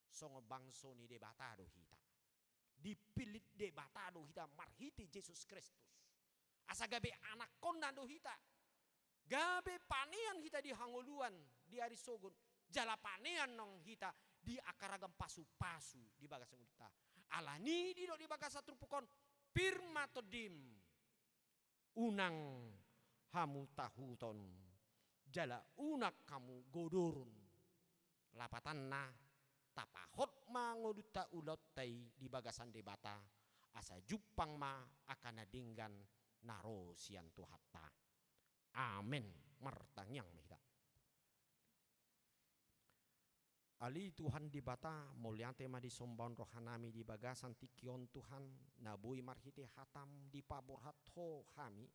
songon bangso ni Debata do hita. Dipillit Debata do hita marhite Jesus Kristus. Asa gabe anakkonna do hita. Gabe panean hita di hangoluan, di ari sogot. Jala panean nang hita di angka ragam pasupasu di bagasan ngolunta. Alani i didok di bagasan turpuk on, pir ma tondim. Unang hamu tahuton, jala unang hamu godoron. Lapatanna, tapahot ma ngolunta ulaonta i di bagasan Debata, asa jumpang ma angka na denggan na ro sian Tuhanta. Amen. Martangiang ma hita. Ale Tuhan Debata, mauliate ma disomba rohanami di bagasan tingki on Tuhan, na boi marhite hatam dipaborhat Ho hami,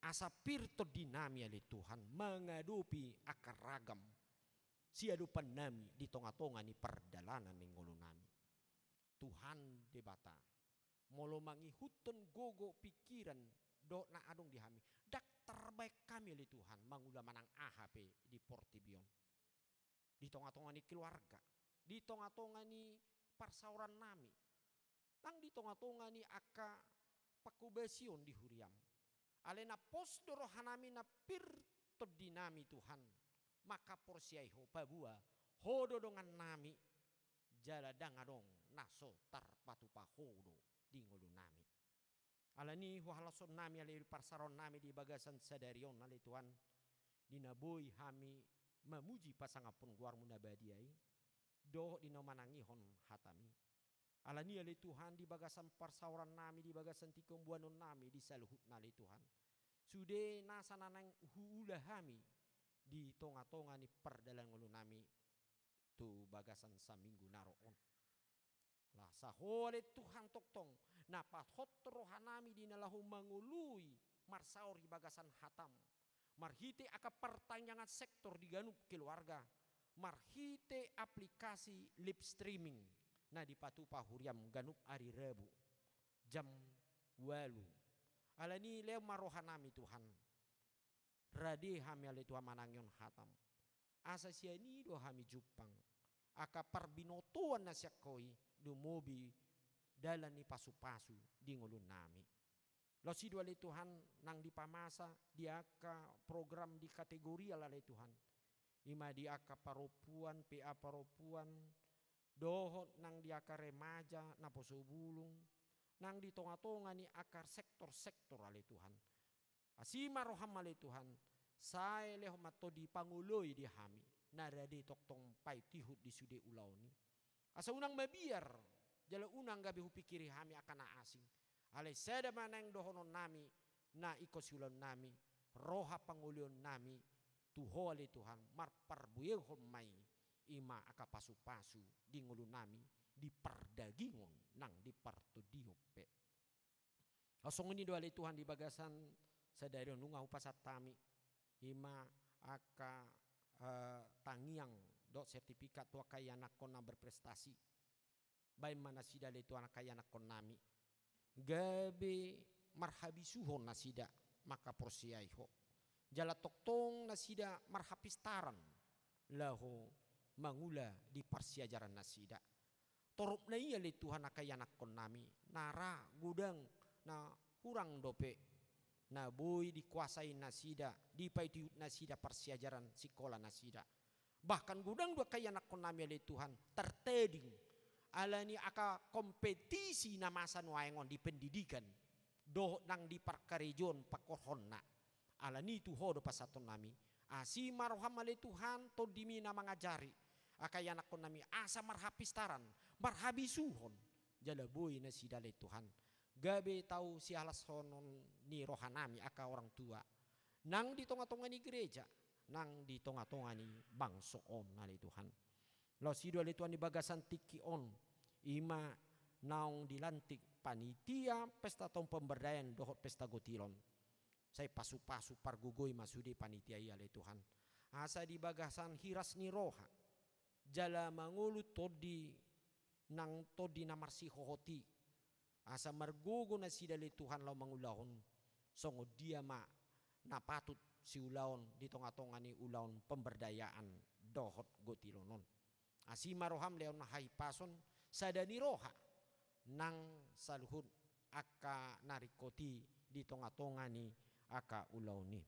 asa pir tondinami ale Tuhan, mangadopi angka ragam siadopannami di tongatonga ni pardalanan ni ngolunami. Tuhan Debata, molo mangihuthon gogo pikiran dohot na adong di hami, ndang tarbaen hami ale Tuhan mangula manang aha pe di portibi on. Di tongatonga ni keluarga, di tongatonga ni parsaorannami, nang di tongatonga ni angka pangkobasion di huriam. Alai na pos do rohanami na pir tondinami Tuhan, mangkaporseai Ho, paboa Ho do dongannami, jala ndang adong na so tarpatupa Ho do. di ngolunami. Alani i huhalashon nami ale parsaoran nami di bagasan sadari on ale Tuhan, di na boi hami mamuji pasangaphon goarmu na badia i, dohot di na manangihon hatami. Alani i ale Tuhan di bagasan parsaoran nami, di bagasan tingki on boanon nami di saluhutna ale Tuhan. Sude nasa na naeng huula hami di tonga-tonga ni pardalanan ngolunami tu bagasan saminggu na ro on. Lah, asa Ho ale Tuhan tongtong, na pahothon rohanami di na laho mangoloi marsaor di bagasan hatam. Marhite angka partangiangan sektor di ganup keluarga. Marhite aplikasi live streaming. Na dipatupa huriam ganup ari Rabu. Jam ualu. Alani i lehon ma rohanami Tuhan. Rade hami ale Tuhan manangihon hatam. Asa sian i do hami jumpang angka parbinotoan na sian Ho i, lumobi dalan ni pasu-pasu di ngolunami. Laos i do ale Tuhan nang di pamasa di angka program di kategorial ale Tuhan. I ma di angka parompuan, P A parompuan, dohot nang di angka remaja, naposo bulung, nang di tonga-tonga ni angka sektor-sektor ale Tuhan. Asi ma roham ale Tuhan, sai lehon ma tondi pangoloi di hami, na rade tongtong paihutihut di sude ulaon i. Asa unang mabiar, jala unang gabe hupingkiri hami angka na asing. Alai sada ma naeng dohononnami, na ingkon siulaonnami, roha pangoloionnami, tu Ho ale Tuhan, marparbuehon ma i, i ma angka pasu-pasu di ngolunami, di pardagingon nang di partondion pe. Songon i do ale Tuhan di bagasan sadari on nunga hupasahat hami, i ma angka, eh, tangiang dohot sertifikat tu angka ianakhon na berprestasi. Baen ma nasida ale Tuhan angka ianakhonnami. Gabe marhabisuhon nasida mangkaporseai Ho. Jala tongtong nasida marhapistaran laho mangula di parsiajaran nasida. Torop na i ale Tuhan angka ianakhonnami, na ra godang na hurang dope, na boi dikuasai nasida, dipaihutihut nasida parsiajaran sikola nasida. Bahkan godang do angka ianakhonnami ale Tuhan, tartading, alani angka kompetisi na masa nuaeng on di pendidikan, dohot nang di parkarejoan pangkorhonna. Alani i tu Ho do pasahatonnami. Asi ma roham ale Tuhan, tondimi na mangajari angka ianakhonnami, asa marhapistaran, marhabisuhon, jala boi nasida ale Tuhan. Gabe tau sihalashonon ni rohanami angka orang tua. Nang di tonga-tonga ni gereja, nang di tonga-tonga ni bangso on ale Tuhan. Laos i do ale Tuhan di bagasan tingki on, i ma naung dilantik panitia pesta taon pemberdayaan dohot pesta gotilon. Sai pasu-pasu pargogoi ma sude panitia i ale Tuhan. Asa di bagasan hiras ni roha. Jala mangolu tondi nang tondi na marsihohot i. Asa margogo nasida ale Tuhan laho mangulahon. Songon dia ma na patut siulaon di tonga-tonga ni ulaon pemberdayaan dohot gotilon on. Asi ma roham lehon hahipason sada ni roha nang saluhut angka na ringkot i di tonga-tonga ni angka ulaon i.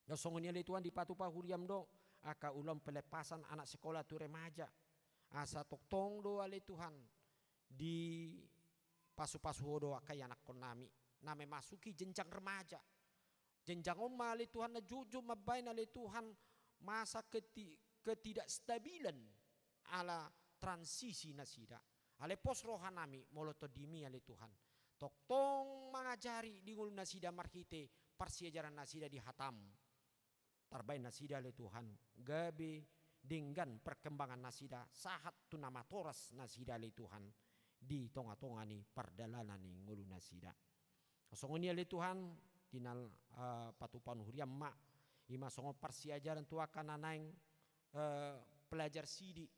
Na songon i ale Tuhan dipatupa huriam do angka ulaon pelepasan anak sekolah tu remaja. Asa tongtong do ale Tuhan di pasu-pasu Ho do angka ianakhonnami na memasuki jenjang remaja. Jenjang on ma ale Tuhan na jotjot mambaen ale Tuhan masa keti-, ketidakstabilan ala transisi nasida. Ale pos rohanami molo tondimi ale Tuhan. Tongtong mangajari di ngolu nasida marhite parsiajaran nasida di hatam. Tarbaen nasida ale Tuhan, gabe denggan perkembangan nasida, sahat tu na matoras nasida ale Tuhan, di tonga-tonga ni pardalanan ni ngolu nasida. Songon i ale Tuhan, di na, eh, patupaon huriam ma, i ma songon parsiajaran tu angka na naeng, eh, pelajar sidi.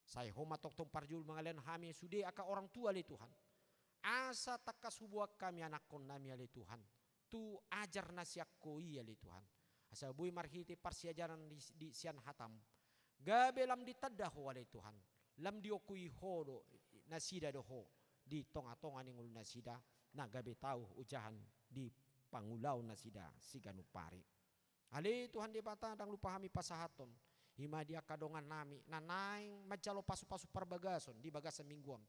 Sai Ho ma tongtong parjolo mangalehon hami sude angka orang tua ale Tuhan. Asa tangkas huboan hami anakhonnami ale Tuhan. Tu ajar na sian Ho i ale Tuhan. Asa boi marhite parsiajaran di, di sian hatam. Gabe lam ditanda Ho ale Tuhan. Lam diokui Ho do, nasida do Ho. Di tonga-tonga ni ngolu nasida. Na gabe tau ojahan di pangulaon nasida siganup ari. Ale Tuhan Debata, ndang lupa hami pasahathon, i ma di angka dongannami na naeng manjalo pasu-pasu parbagason di bagasan minggu on,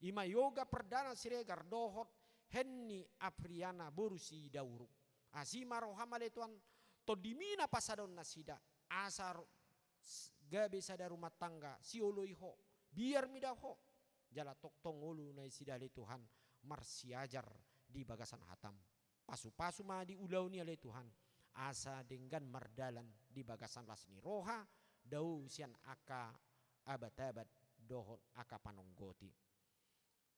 I ma Yoga Perdana Siregar dohot Henny Apriana boru Sidauruk. Asi ma roham ale Tuhan, tondimi na pasahaton nasida, asa ro-, s-, gabe sada rumah tangga sioloi Ho, biar mida Ho. Jala tongtong ngolu nasida ale Tuhan, marsiajar di bagasan hatam. Pasupasu ma di ulaon i ale Tuhan, asa denggan mardalan di bagasan las ni roha, dao sian angka abat-abat dohot angka panonggoti.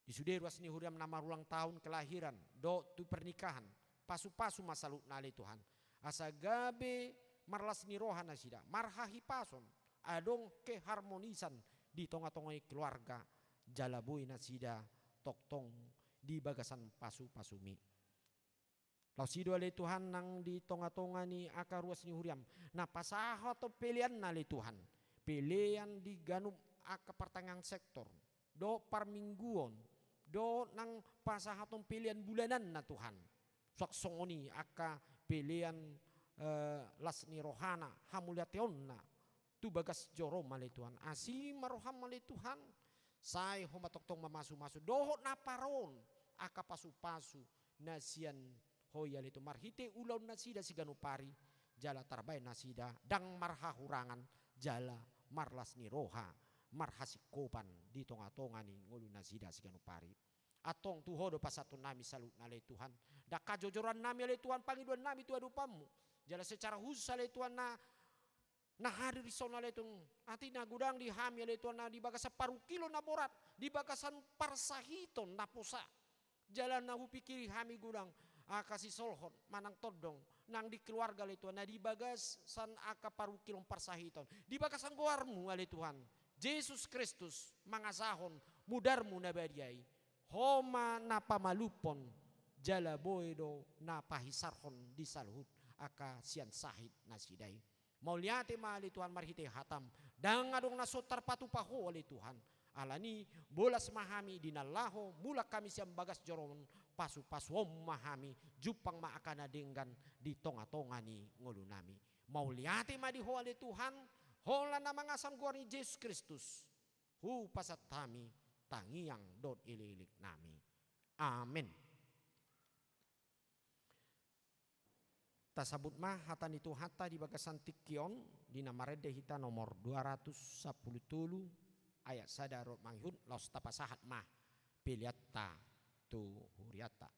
Di sude ruas ni huriam na marulang tahun kelahiran dohot tu pernikahan, pasupasu ma saluhutna ale Tuhan, asa gabe marlas ni roha nasida, marhahipason, adong keharmonisan di tonga-tonga ni keluarga, jala boi nasida tongtong di bagasan pasupasumi. Laos i do ale Tuhan nang di tonga-tonga ni angka ruas ni huriam, na pasahathon peleanna ale Tuhan, pelean di ganup angka partangiangan sektor dohot parmingguon, dohot nang pasahathon pelean bulananna Tuhan. Suang songon i angka pelean, eh, las ni rohana, hamauliateonna tu bagas jorom ale Tuhan. Asi ma roham ale Tuhan, sai Ho ma tongtong mamasumasu dohot na paroon angka pasupasu na sian Ho i ale Tuhan, marhite ulaon nasida siganup ari, jala tarbaen nasida ndang marhahurangan, jala marlas ni roha, marhasingkopan di tonga-tonga ni ngolu nasida siganup ari. Antong tu Ho do pasahatonnami saluhutna ale Tuhan, ndang hajojoran nami ale Tuhan, pangidoan nami tu adopanMu. Jala secara khusus ale Tuhan na na hadir dison ale Tuhan, atik na godang di hami ale Tuhan, na di bagasan parungkilon na borat, di bagasan parsahiton na posa. Jala na hupingkiri hami godang angka sisolhot manang tondong nang di keluarga ale Tuhan, na di bagasan angka parungkilon parsahiton, di bagasan goarMu ale Tuhan, Jesus Kristus, mangasahon mudarMu na badia i, Ho ma na pamalumhon, jala boi do na pahisarhon di saluhut angka sian sahit nasida i. Mauliate ma ale Tuhan marhite hataM, ndang adong na so tarpatupa Ho ale Tuhan. Alani, bolas ma hami di na laho mulak hami sian bagas jorom on, pasupasuon ma hami, jumpang ma angka na denggan di tonga-tonga ni ngolunami. Mauliate ma di Ho ale Tuhan, holan na mangasahon goar ni Jesus Kristus, hupasahat hami tangiang dohot elekeleknami. Amen. Tasambut ma hata ni Tuhanta di bagasan tingki on, di na marende hita nomor dua ratus sampulu tolu, ayat sada ro mangihut, laos tapasahat ma peleanta tu hurianta.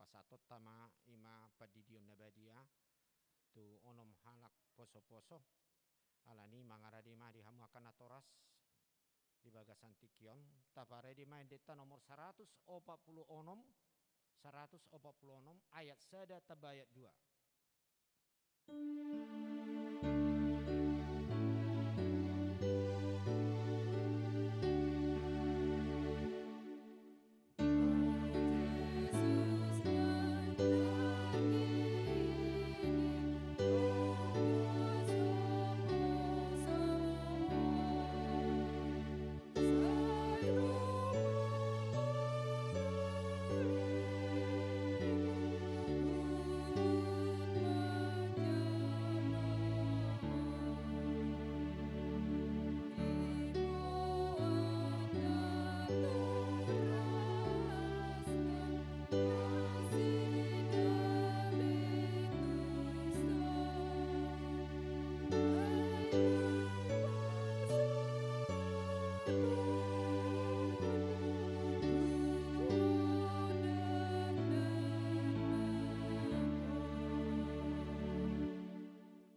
Pasahatonta ma i ma pandidion na badia tu onom halak poso-poso. Alani i mangarade ma di hamu angka natoras di bagasan tingki on. Taparade ma endenta nomor saratus opat pulu onom, saratus opat pulu onom ayat sada tamba ayat dua.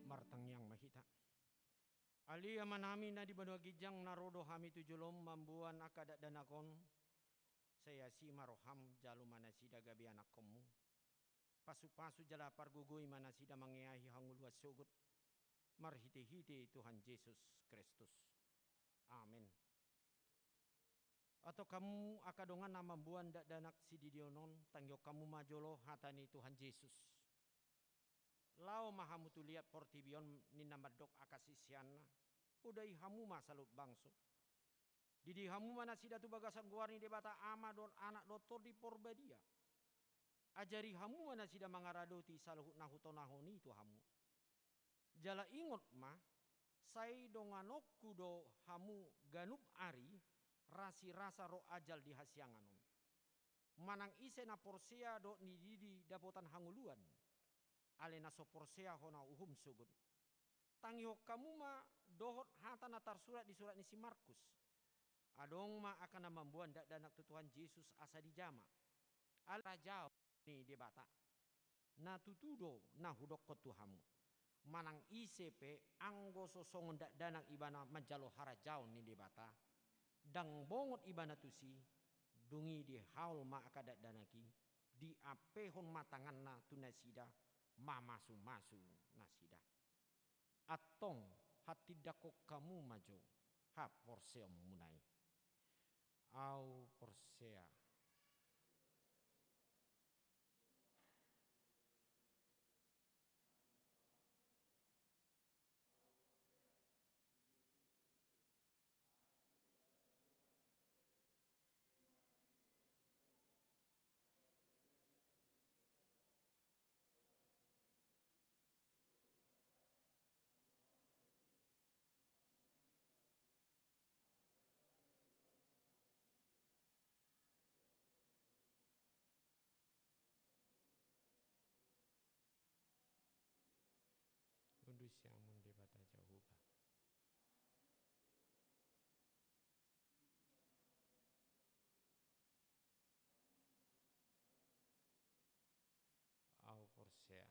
Martangiang ma hita. Ale Amanami na di banua ginjang, na ro do hami tu jolom mamboan angka dakdanak on. Sai asi ma roham, jalo ma nasida gabe anakkonmu. Pasupasu jala pargogoi ma nasida mangeahi hangoluan sogot, marhitehite Tuhan Jesus Kristus. Amen. Antong hamu angka dongan na mamboan dakdanak sididion on, tangihon hamu ma jolo hata ni Tuhan Jesus. Laho ma hamu tu liat portibi on, ninna mandok angka siseanna, hodai hamu ma saluhut bangso. Didi hamu ma nasida tu bagasan goar ni Debata Ama dohot Anak dohot Tondi Porbadia. Ajari hamu ma nasida mangaradoti saluhut na hutonahon i tu hamu. Jala ingot ma, sai donganonku do hamu ganup ari, rasirasa ro ajal di hasiangan on. Manang ise na porsea dohot nididi dapotan hangoluan, alai na so porsea hona uhum sogot. Tangihon hamu ma dohot hata na tarsurat di surat ni si Markus. Adong ma angka na mamboan dakdanak tu Tuhan Jesus asa dijama. Alai harajaon ni Debata. Na tutu do na hudokkon tu hamu. Manang ise pe anggo so songon dakdanak ibana manjalo harajaon ni Debata, ndang bongot ibana tusi, dung i dihaol ma angka dakdanak i, diampehon ma tanganna tu nasida, mamasumasu nasida. Antong hatindangkon hamu ma jo haporseaonmuna i. Au porsea. Udusi hamu Debata Jahowa. Au porsea.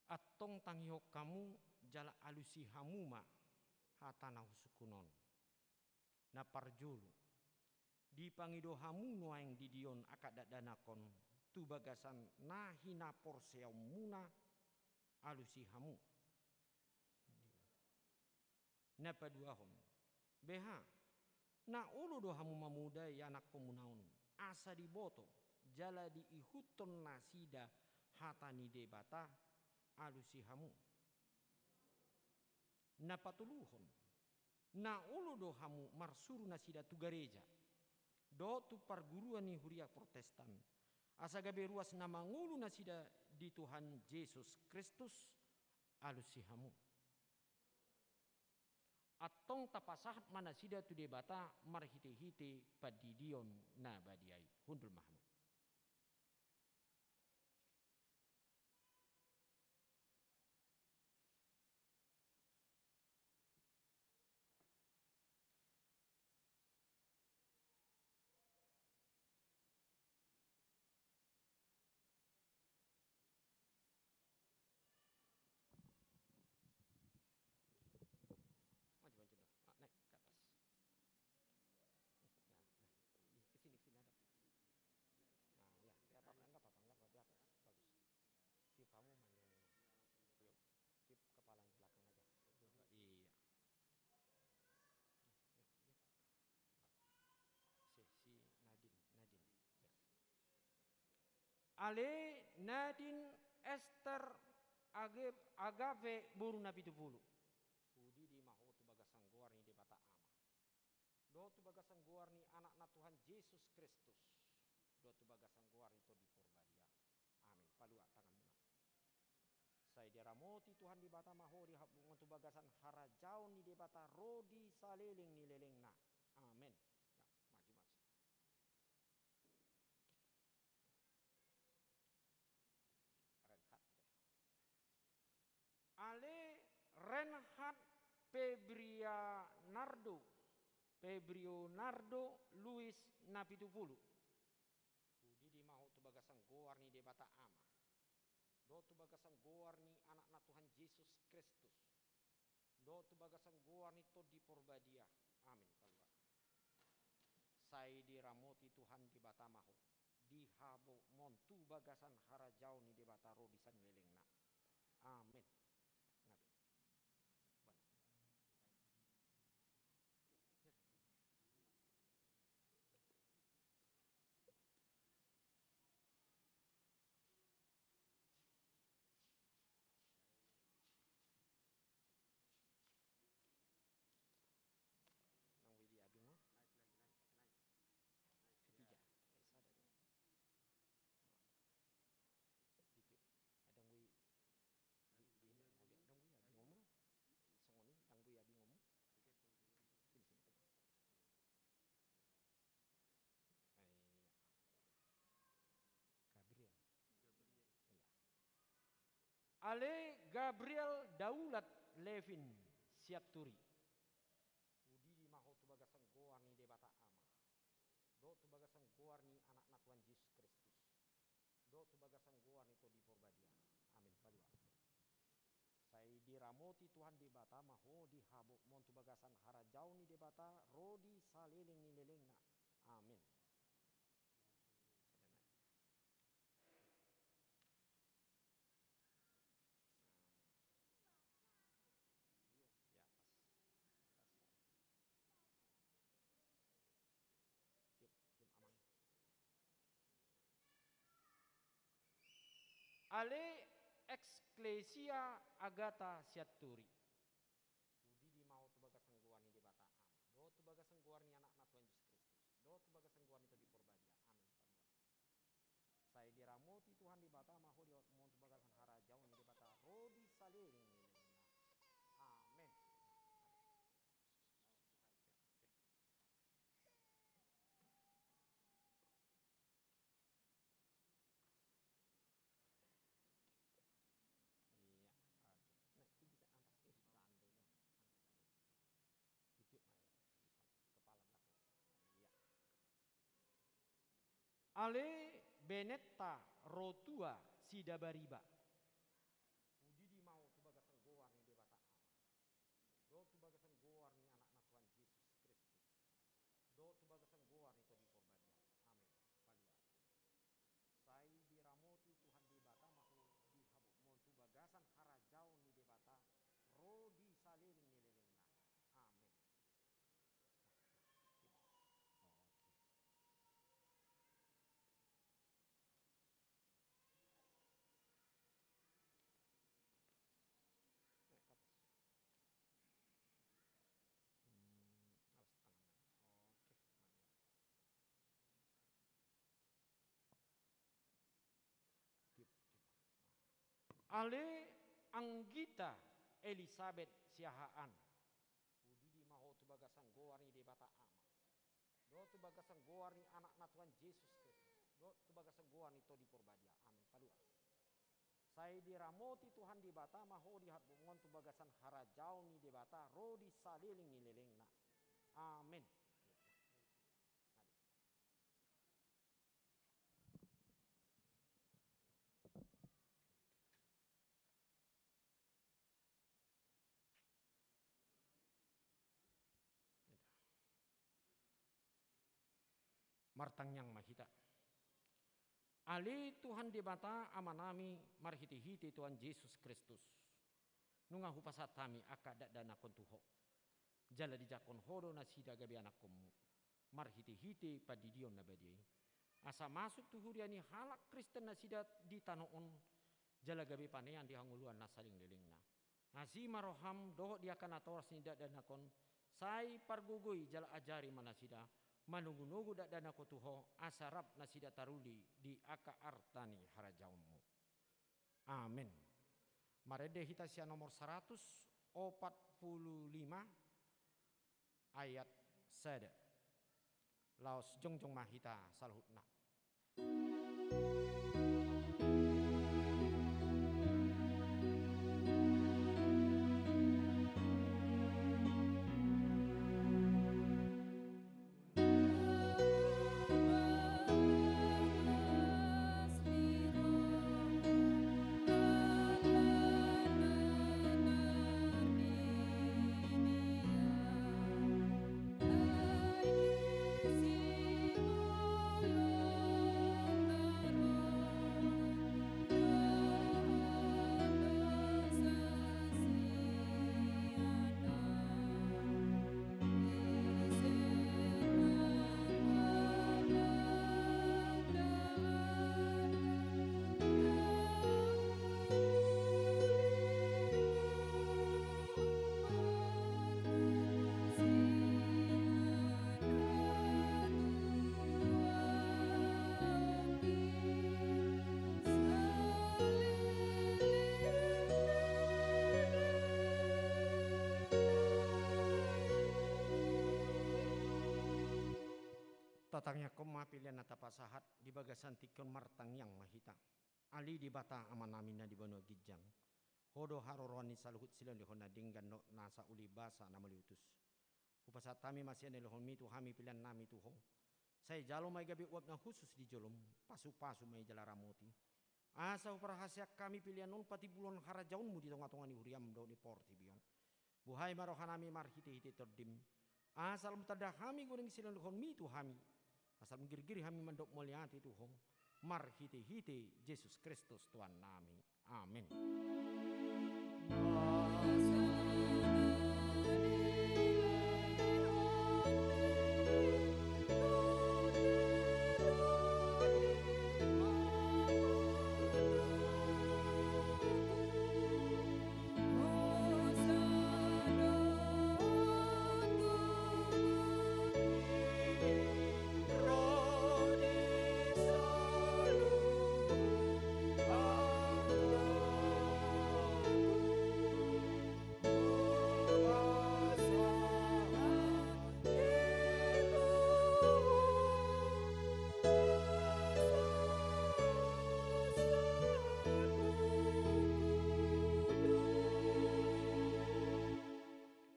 Antong tangihon hamu jala alusi hamu ma hata na husungkun on. Na parjolo, dipangido hamu nuaeng di dia on angka dakdanak on tu bagasan na hinaporseaonmuna, alusi hamu. Na paduahon, beha, na olo do hamu mamodai anakkonmuna on, asa diboto jala diihuthon nasida hata ni Debata, alusi hamu. Na patoluhon, na olo do hamu marsuru nasida tu gareja dohot tu parguruan ni huria Protestan, asa gabe ruas na mangolu nasida di Tuhan Jesus Kristus, alusi hamu. Antong tapasahat ma nasida tu Debata marhitehite pandidion na badia i. Hundul ma hamu. Maju, maju, dong. Ah, naik ke atas. Nah, nah. Di, ke sini, ke sini ada. Nah, ya, ya, apa, enggak apa-apa, enggak apa-apa, di atas. Bagus. Tiup hamu, maju, maju. Tiup. Tiup kepala yang belakang aja. Iya. Ya, ya. Si, si Nadine, Nadine. Ya. Ale Nadine Ester Age-, Agape boru Napitupulu. Hudidi ma ho tu bagasan goar ni Debata Ama. Dohot tu bagasan goar ni Anakna Tuhan Jesus Kristus. Dohot tu bagasan goar ni Tondi Porbadia. Amin. Palua tanganmuna. Sai diramoti Tuhan Debata ma ho di ha-, tu bagasan harajaon ni Debata ro di saleleng ni lelengna. Amin. Ya, maju, maju. Renhat, deh. Ale Renhat Febrianardo, Febrionardo Luis Napitupulu. Hudidi ma ho tu bagasan goar ni Debata Ama. Dohot tu bagasan goar ni Anakna Tuhan Jesus Kristus. Dohot tu bagasan goar ni Tondi Porbadia. Amin. Palua. Sai diramoti Tuhan Debata ma ho. Dihabotmon tu bagasan harajaon ni Debata ro di salelengna. Amin. Ngabe. Bana. Nang boi di abing on. Naik lagi, naik, naik. Naik, tiga. Eh, sada do. Itu. Ada boi di, di, abing, ada boi abing on. Songon i, ada boi abing on. Sini, sini. Iya. Gabriel. Iya. Ale Gabriel Daulat Levin Sianturi. Hudidi ma ho tu bagasan goar ni Debata Ama. Dohot tu bagasan goar ni Anakna Tuhan Jesus Kristus. Dohot tu bagasan goar ni Tondi Porbadia. Amin. Palua. Sai diramoti Tuhan Debata ma ho, dihabotmon tu bagasan harajaon ni Debata ro di saleleng ni lelengna. Amin. Sada nai. Nah. Ya, pas. Pas. Tiup, tiup, Amang. Ale Eksklesia Agatha Sianturi. Hudidi ma ho tu bagasan goar ni Debata Ama. Dohot tu bagasan goar ni Anakna Tuhan Jesus Kristus. Dohot tu bagasan goar ni Tondi Porbadia. Amin. Palua. Sai diramoti Tuhan Debata ma ho, dihabotmon tu bagasan harajaon ni Debata ro di saleleng ni lelengna. Amin. Iya, oke. Naik tinggi sa-, atas. Eh, rando. Santai, santai. Titik, mai. Bisa. Kepala belakang. Iya. Ale Benetta Rotua Sidabariba. Hudidi ma ho tu bagasan goar ni Debata Ama. Dohot tu bagasan goar ni Anakna Tuhan Jesus Kristus. Dohot tu bagasan goar ni Tondi Porbadia. Amin. Palua. Sai diramoti Tuhan Debata ma ho, dihabotmon tu bagasan harajaon ni Debata ro di saleleng ni lelengna. Amin. Oke. Naik ke atas. Hmm, awas tangan naik. Oke, mantap. Tiup, tiup. Ale Anggita Elisabet Siahaan. Hudidi Dohot tu bagasan goar ni Anakna Tuhan Jesus Kristus, dohot tu bagasan goar ni Tondi Porbadia. Amin. Palua. Sai diramoti Tuhan Debata ma ho di harbongon tu bagasan harajaon ni Debata ro di saleleng ni lelengna. Amin. Martangiang ma hita. Ale Tuhan Debata Amanami marhitehite Tuhan Jesus Kristus, nunga hupasahat hami angka dakdanakhon tu Ho, jala dijangkon Ho do nasida gabe anakkonmu marhitehite pandidion na badia i, asa masuk tu huria ni halak Kristen nasida di tano on, jala gabe panean di hangoluan na saleleng lelengna. Asi ma roham dohot di angka natoras ni dakdanak on, sai pargogoi jala ajari ma nasida manogunogu dakdanak on tu Ho, asa rap nasida taruli di angka arta ni harajaonmu. Amen. Marende hita sian nomor saratus opat pulu lima, ayat sada. Laos jongjong ma hita saluhutna. Tatangiangkon ma pelean na tapasahat. Di bagasan tingki on martangiang ma hita. Ale Debata Amanami na di banua ginjang, Ho do haroroan ni saluhut silehonlehon na denggan dohot nasa uli basa na mauliutus. Hupasahat hami ma sian lehonmi tu hami peleannami tu Ho. Sai jalo ma i gabe uap na hushus di jolom, pasupasu ma i jala ramoti, asa huparhaseang hami pelean on patimbulhon harajaonmu di tongatonga ni huriam dohot di portibi on. Buhai ma rohanami marhitehite Tondim, asa lam tanda hami godang silehonlehonmi tu hami, asa lam girgir hami mandok mauliate tu Ho, marhitehite Jesus Kristus Tuhannami. Amen.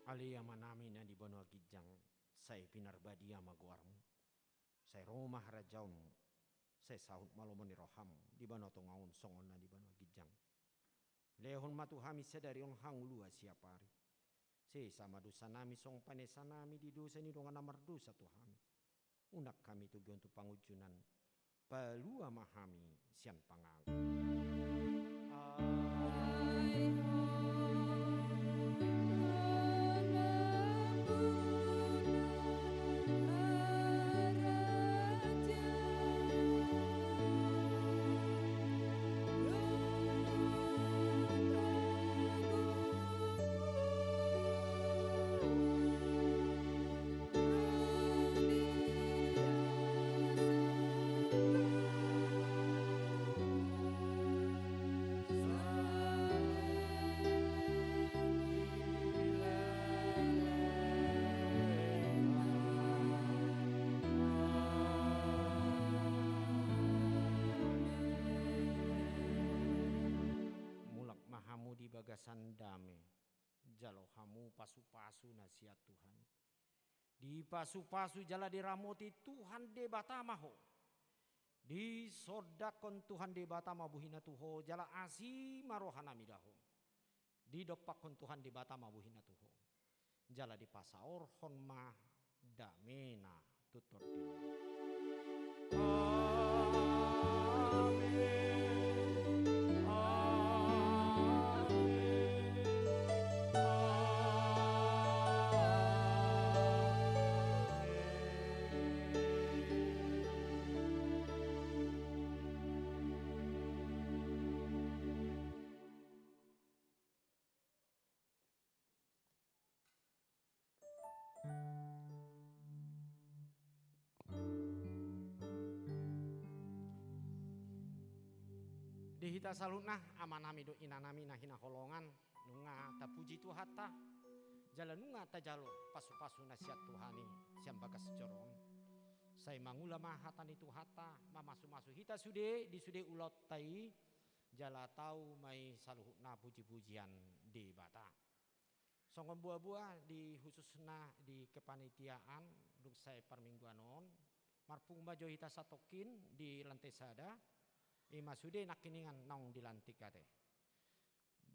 Ale Amanami na di banua ginjang, sai pinarbadia ma goarmu, sai ro ma harajaonmu, sai saut ma lomo ni roham di banua tonga on songon na di banua ginjang. Lehon ma tu hami sadari on hangoluan siapari. Sesa ma dosanami songon panesanami di dosa ni dongan na mardosa tu hami. Unang hami togihon tu pangunjunan, palua ma hami sian pangago. di bagasan dame. Jalo hamu pasu-pasu na sian Tuhan i. Dipasupasu jala diramoti Tuhan Debata ma ho. Disondangkon Tuhan Debata ma bohina tu ho, jala asi ma rohanami da ho. Didompakkon Tuhan Debata ma bohina tu ho. Jala dipasaorhon ma damena tu tondimuna. Amen. Amen. Amen. Di hita saluhutna, amanami dohot inanami na hinaholongan, nunga tapuji Tuhanta, jala nunga tajalo pasu-pasu na sian Tuhan i sian bagas joro on. Sai mangula ma hata ni Tuhanta, mamasu-masu hita sude di sude ulaonta i, jala tau ma i saluhutna puji-pujian Debata. Songon boa-boa di khususna di kepanitiaan, dung sae parmingguan on, marpungu ma jo hita satongkin di lantai sada, i ma sude nangkiningan naung dilantik ate.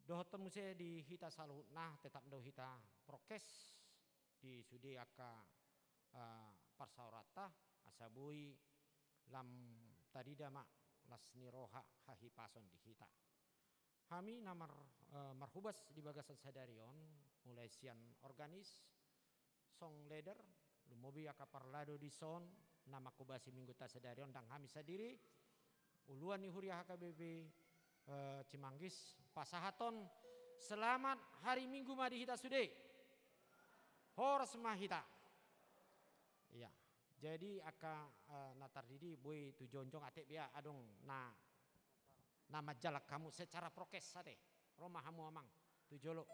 Dohot muse di hita saluhutna, tetap do hita prokes di sude angka, eh, parsaoranta, asa boi lam tadida ma las ni roha hahipason di hita. Hami na mar-, eh, marhobas di bagasan sadari on, mulai sian organis, song leader, lumobi angka parlado dison, na manghobasi minggunta sadari on, ndang hami sandiri, uluan ni huria H K B P, eh, Cimanggis, pasahathon selamat hari Minggu ma di hita sude. Horas ma hita. Iya. Jadi angka, eh, na tardidi boi tu jongjong ate, bia adong na, na manjalang hamu secara prokes ate. Ro ma hamu amang tu jolo.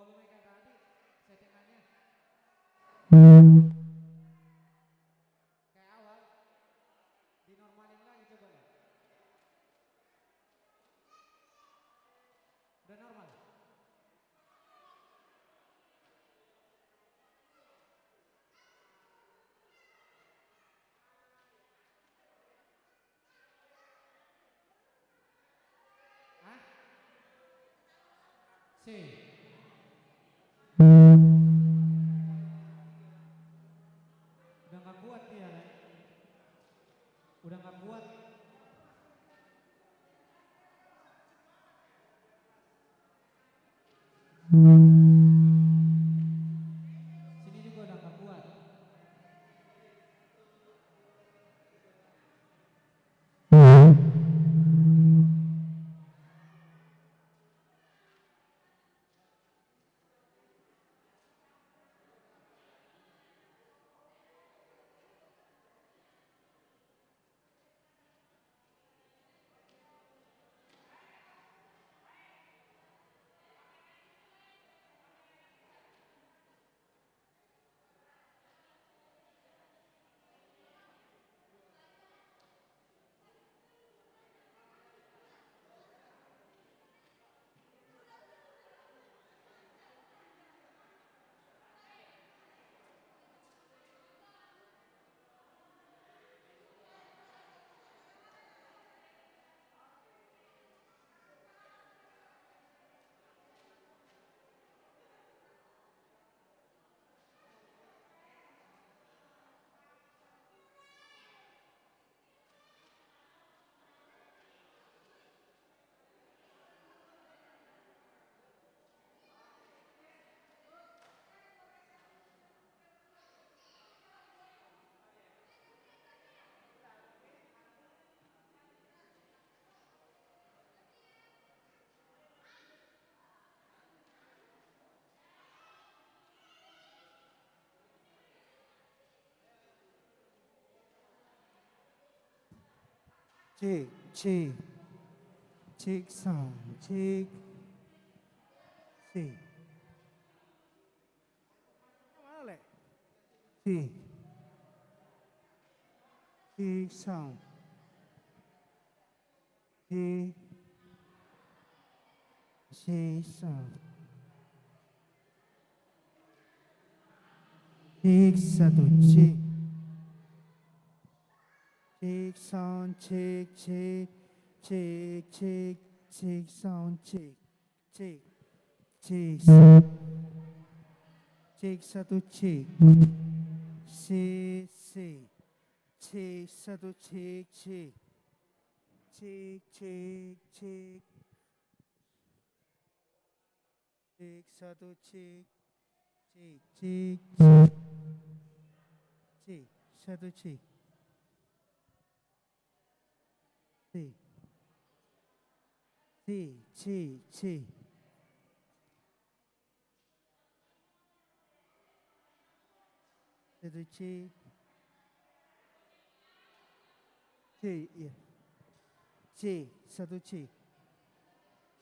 Coba main kayak tadi, settingannya. Kayak awal, dinormalin lagi coba lah. Udah normal. Hah? Si. Udah nggak kuat dia, Le. Udah nggak kuat. Sini juga udah nggak kuat. Cek, cek. Cek sound, cek. Si. Mana, Le? Si. Cek sound. Cek. Cek sound. Cek satu, cek. Cek sound, cek, cek, cek, cek, cek sound, cek, cek, cek, cek satu, cek. Si, si. Cek satu, cek, cek. Cek, cek, cek. Cek satu, cek. Cek, cek, cek. Cek satu, cek. Cek. Cek, cek, cek. Satu, cek. Cek, iya. Cek, satu, cek.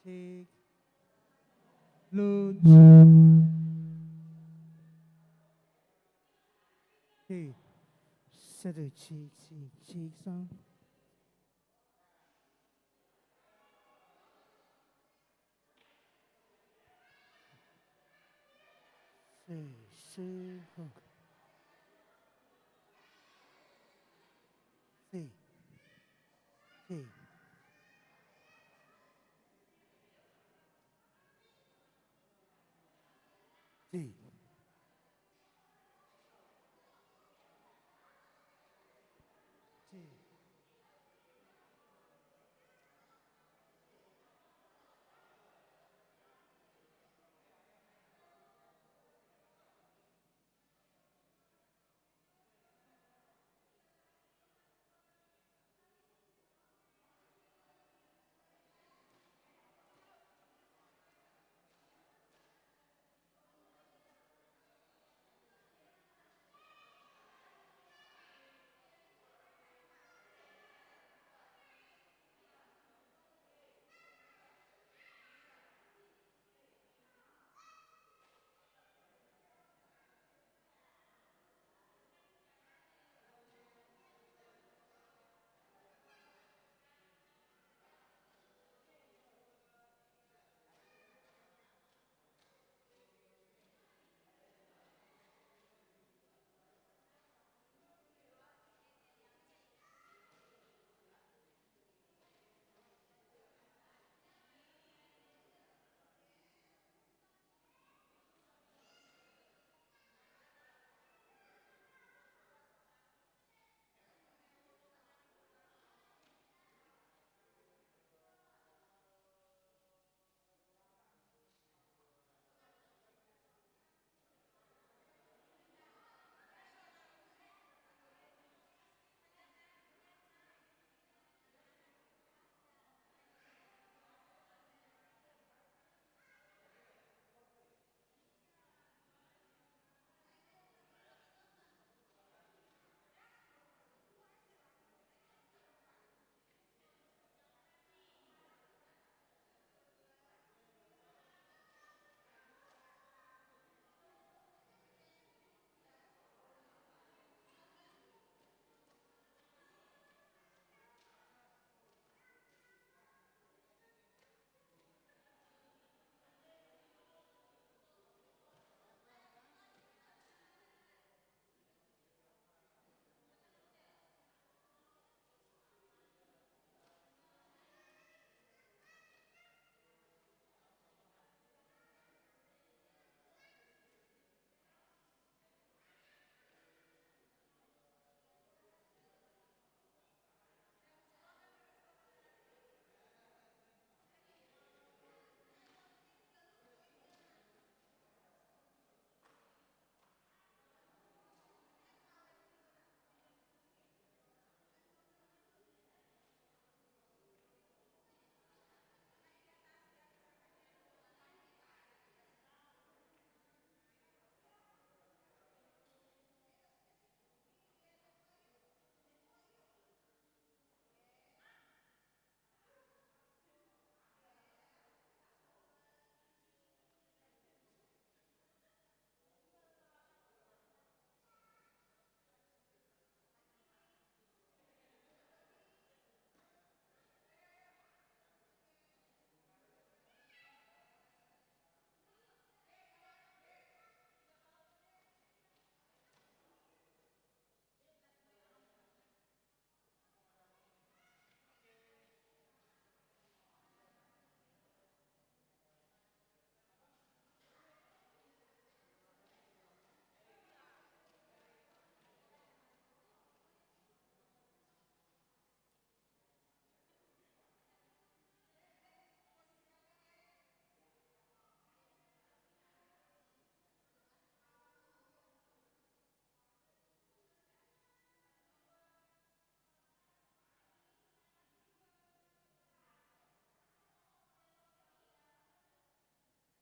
Cek. Lu, cek. Cek. Satu, cek, cek, cek, sound. Si, si, hu. Si. Si. Si. Si.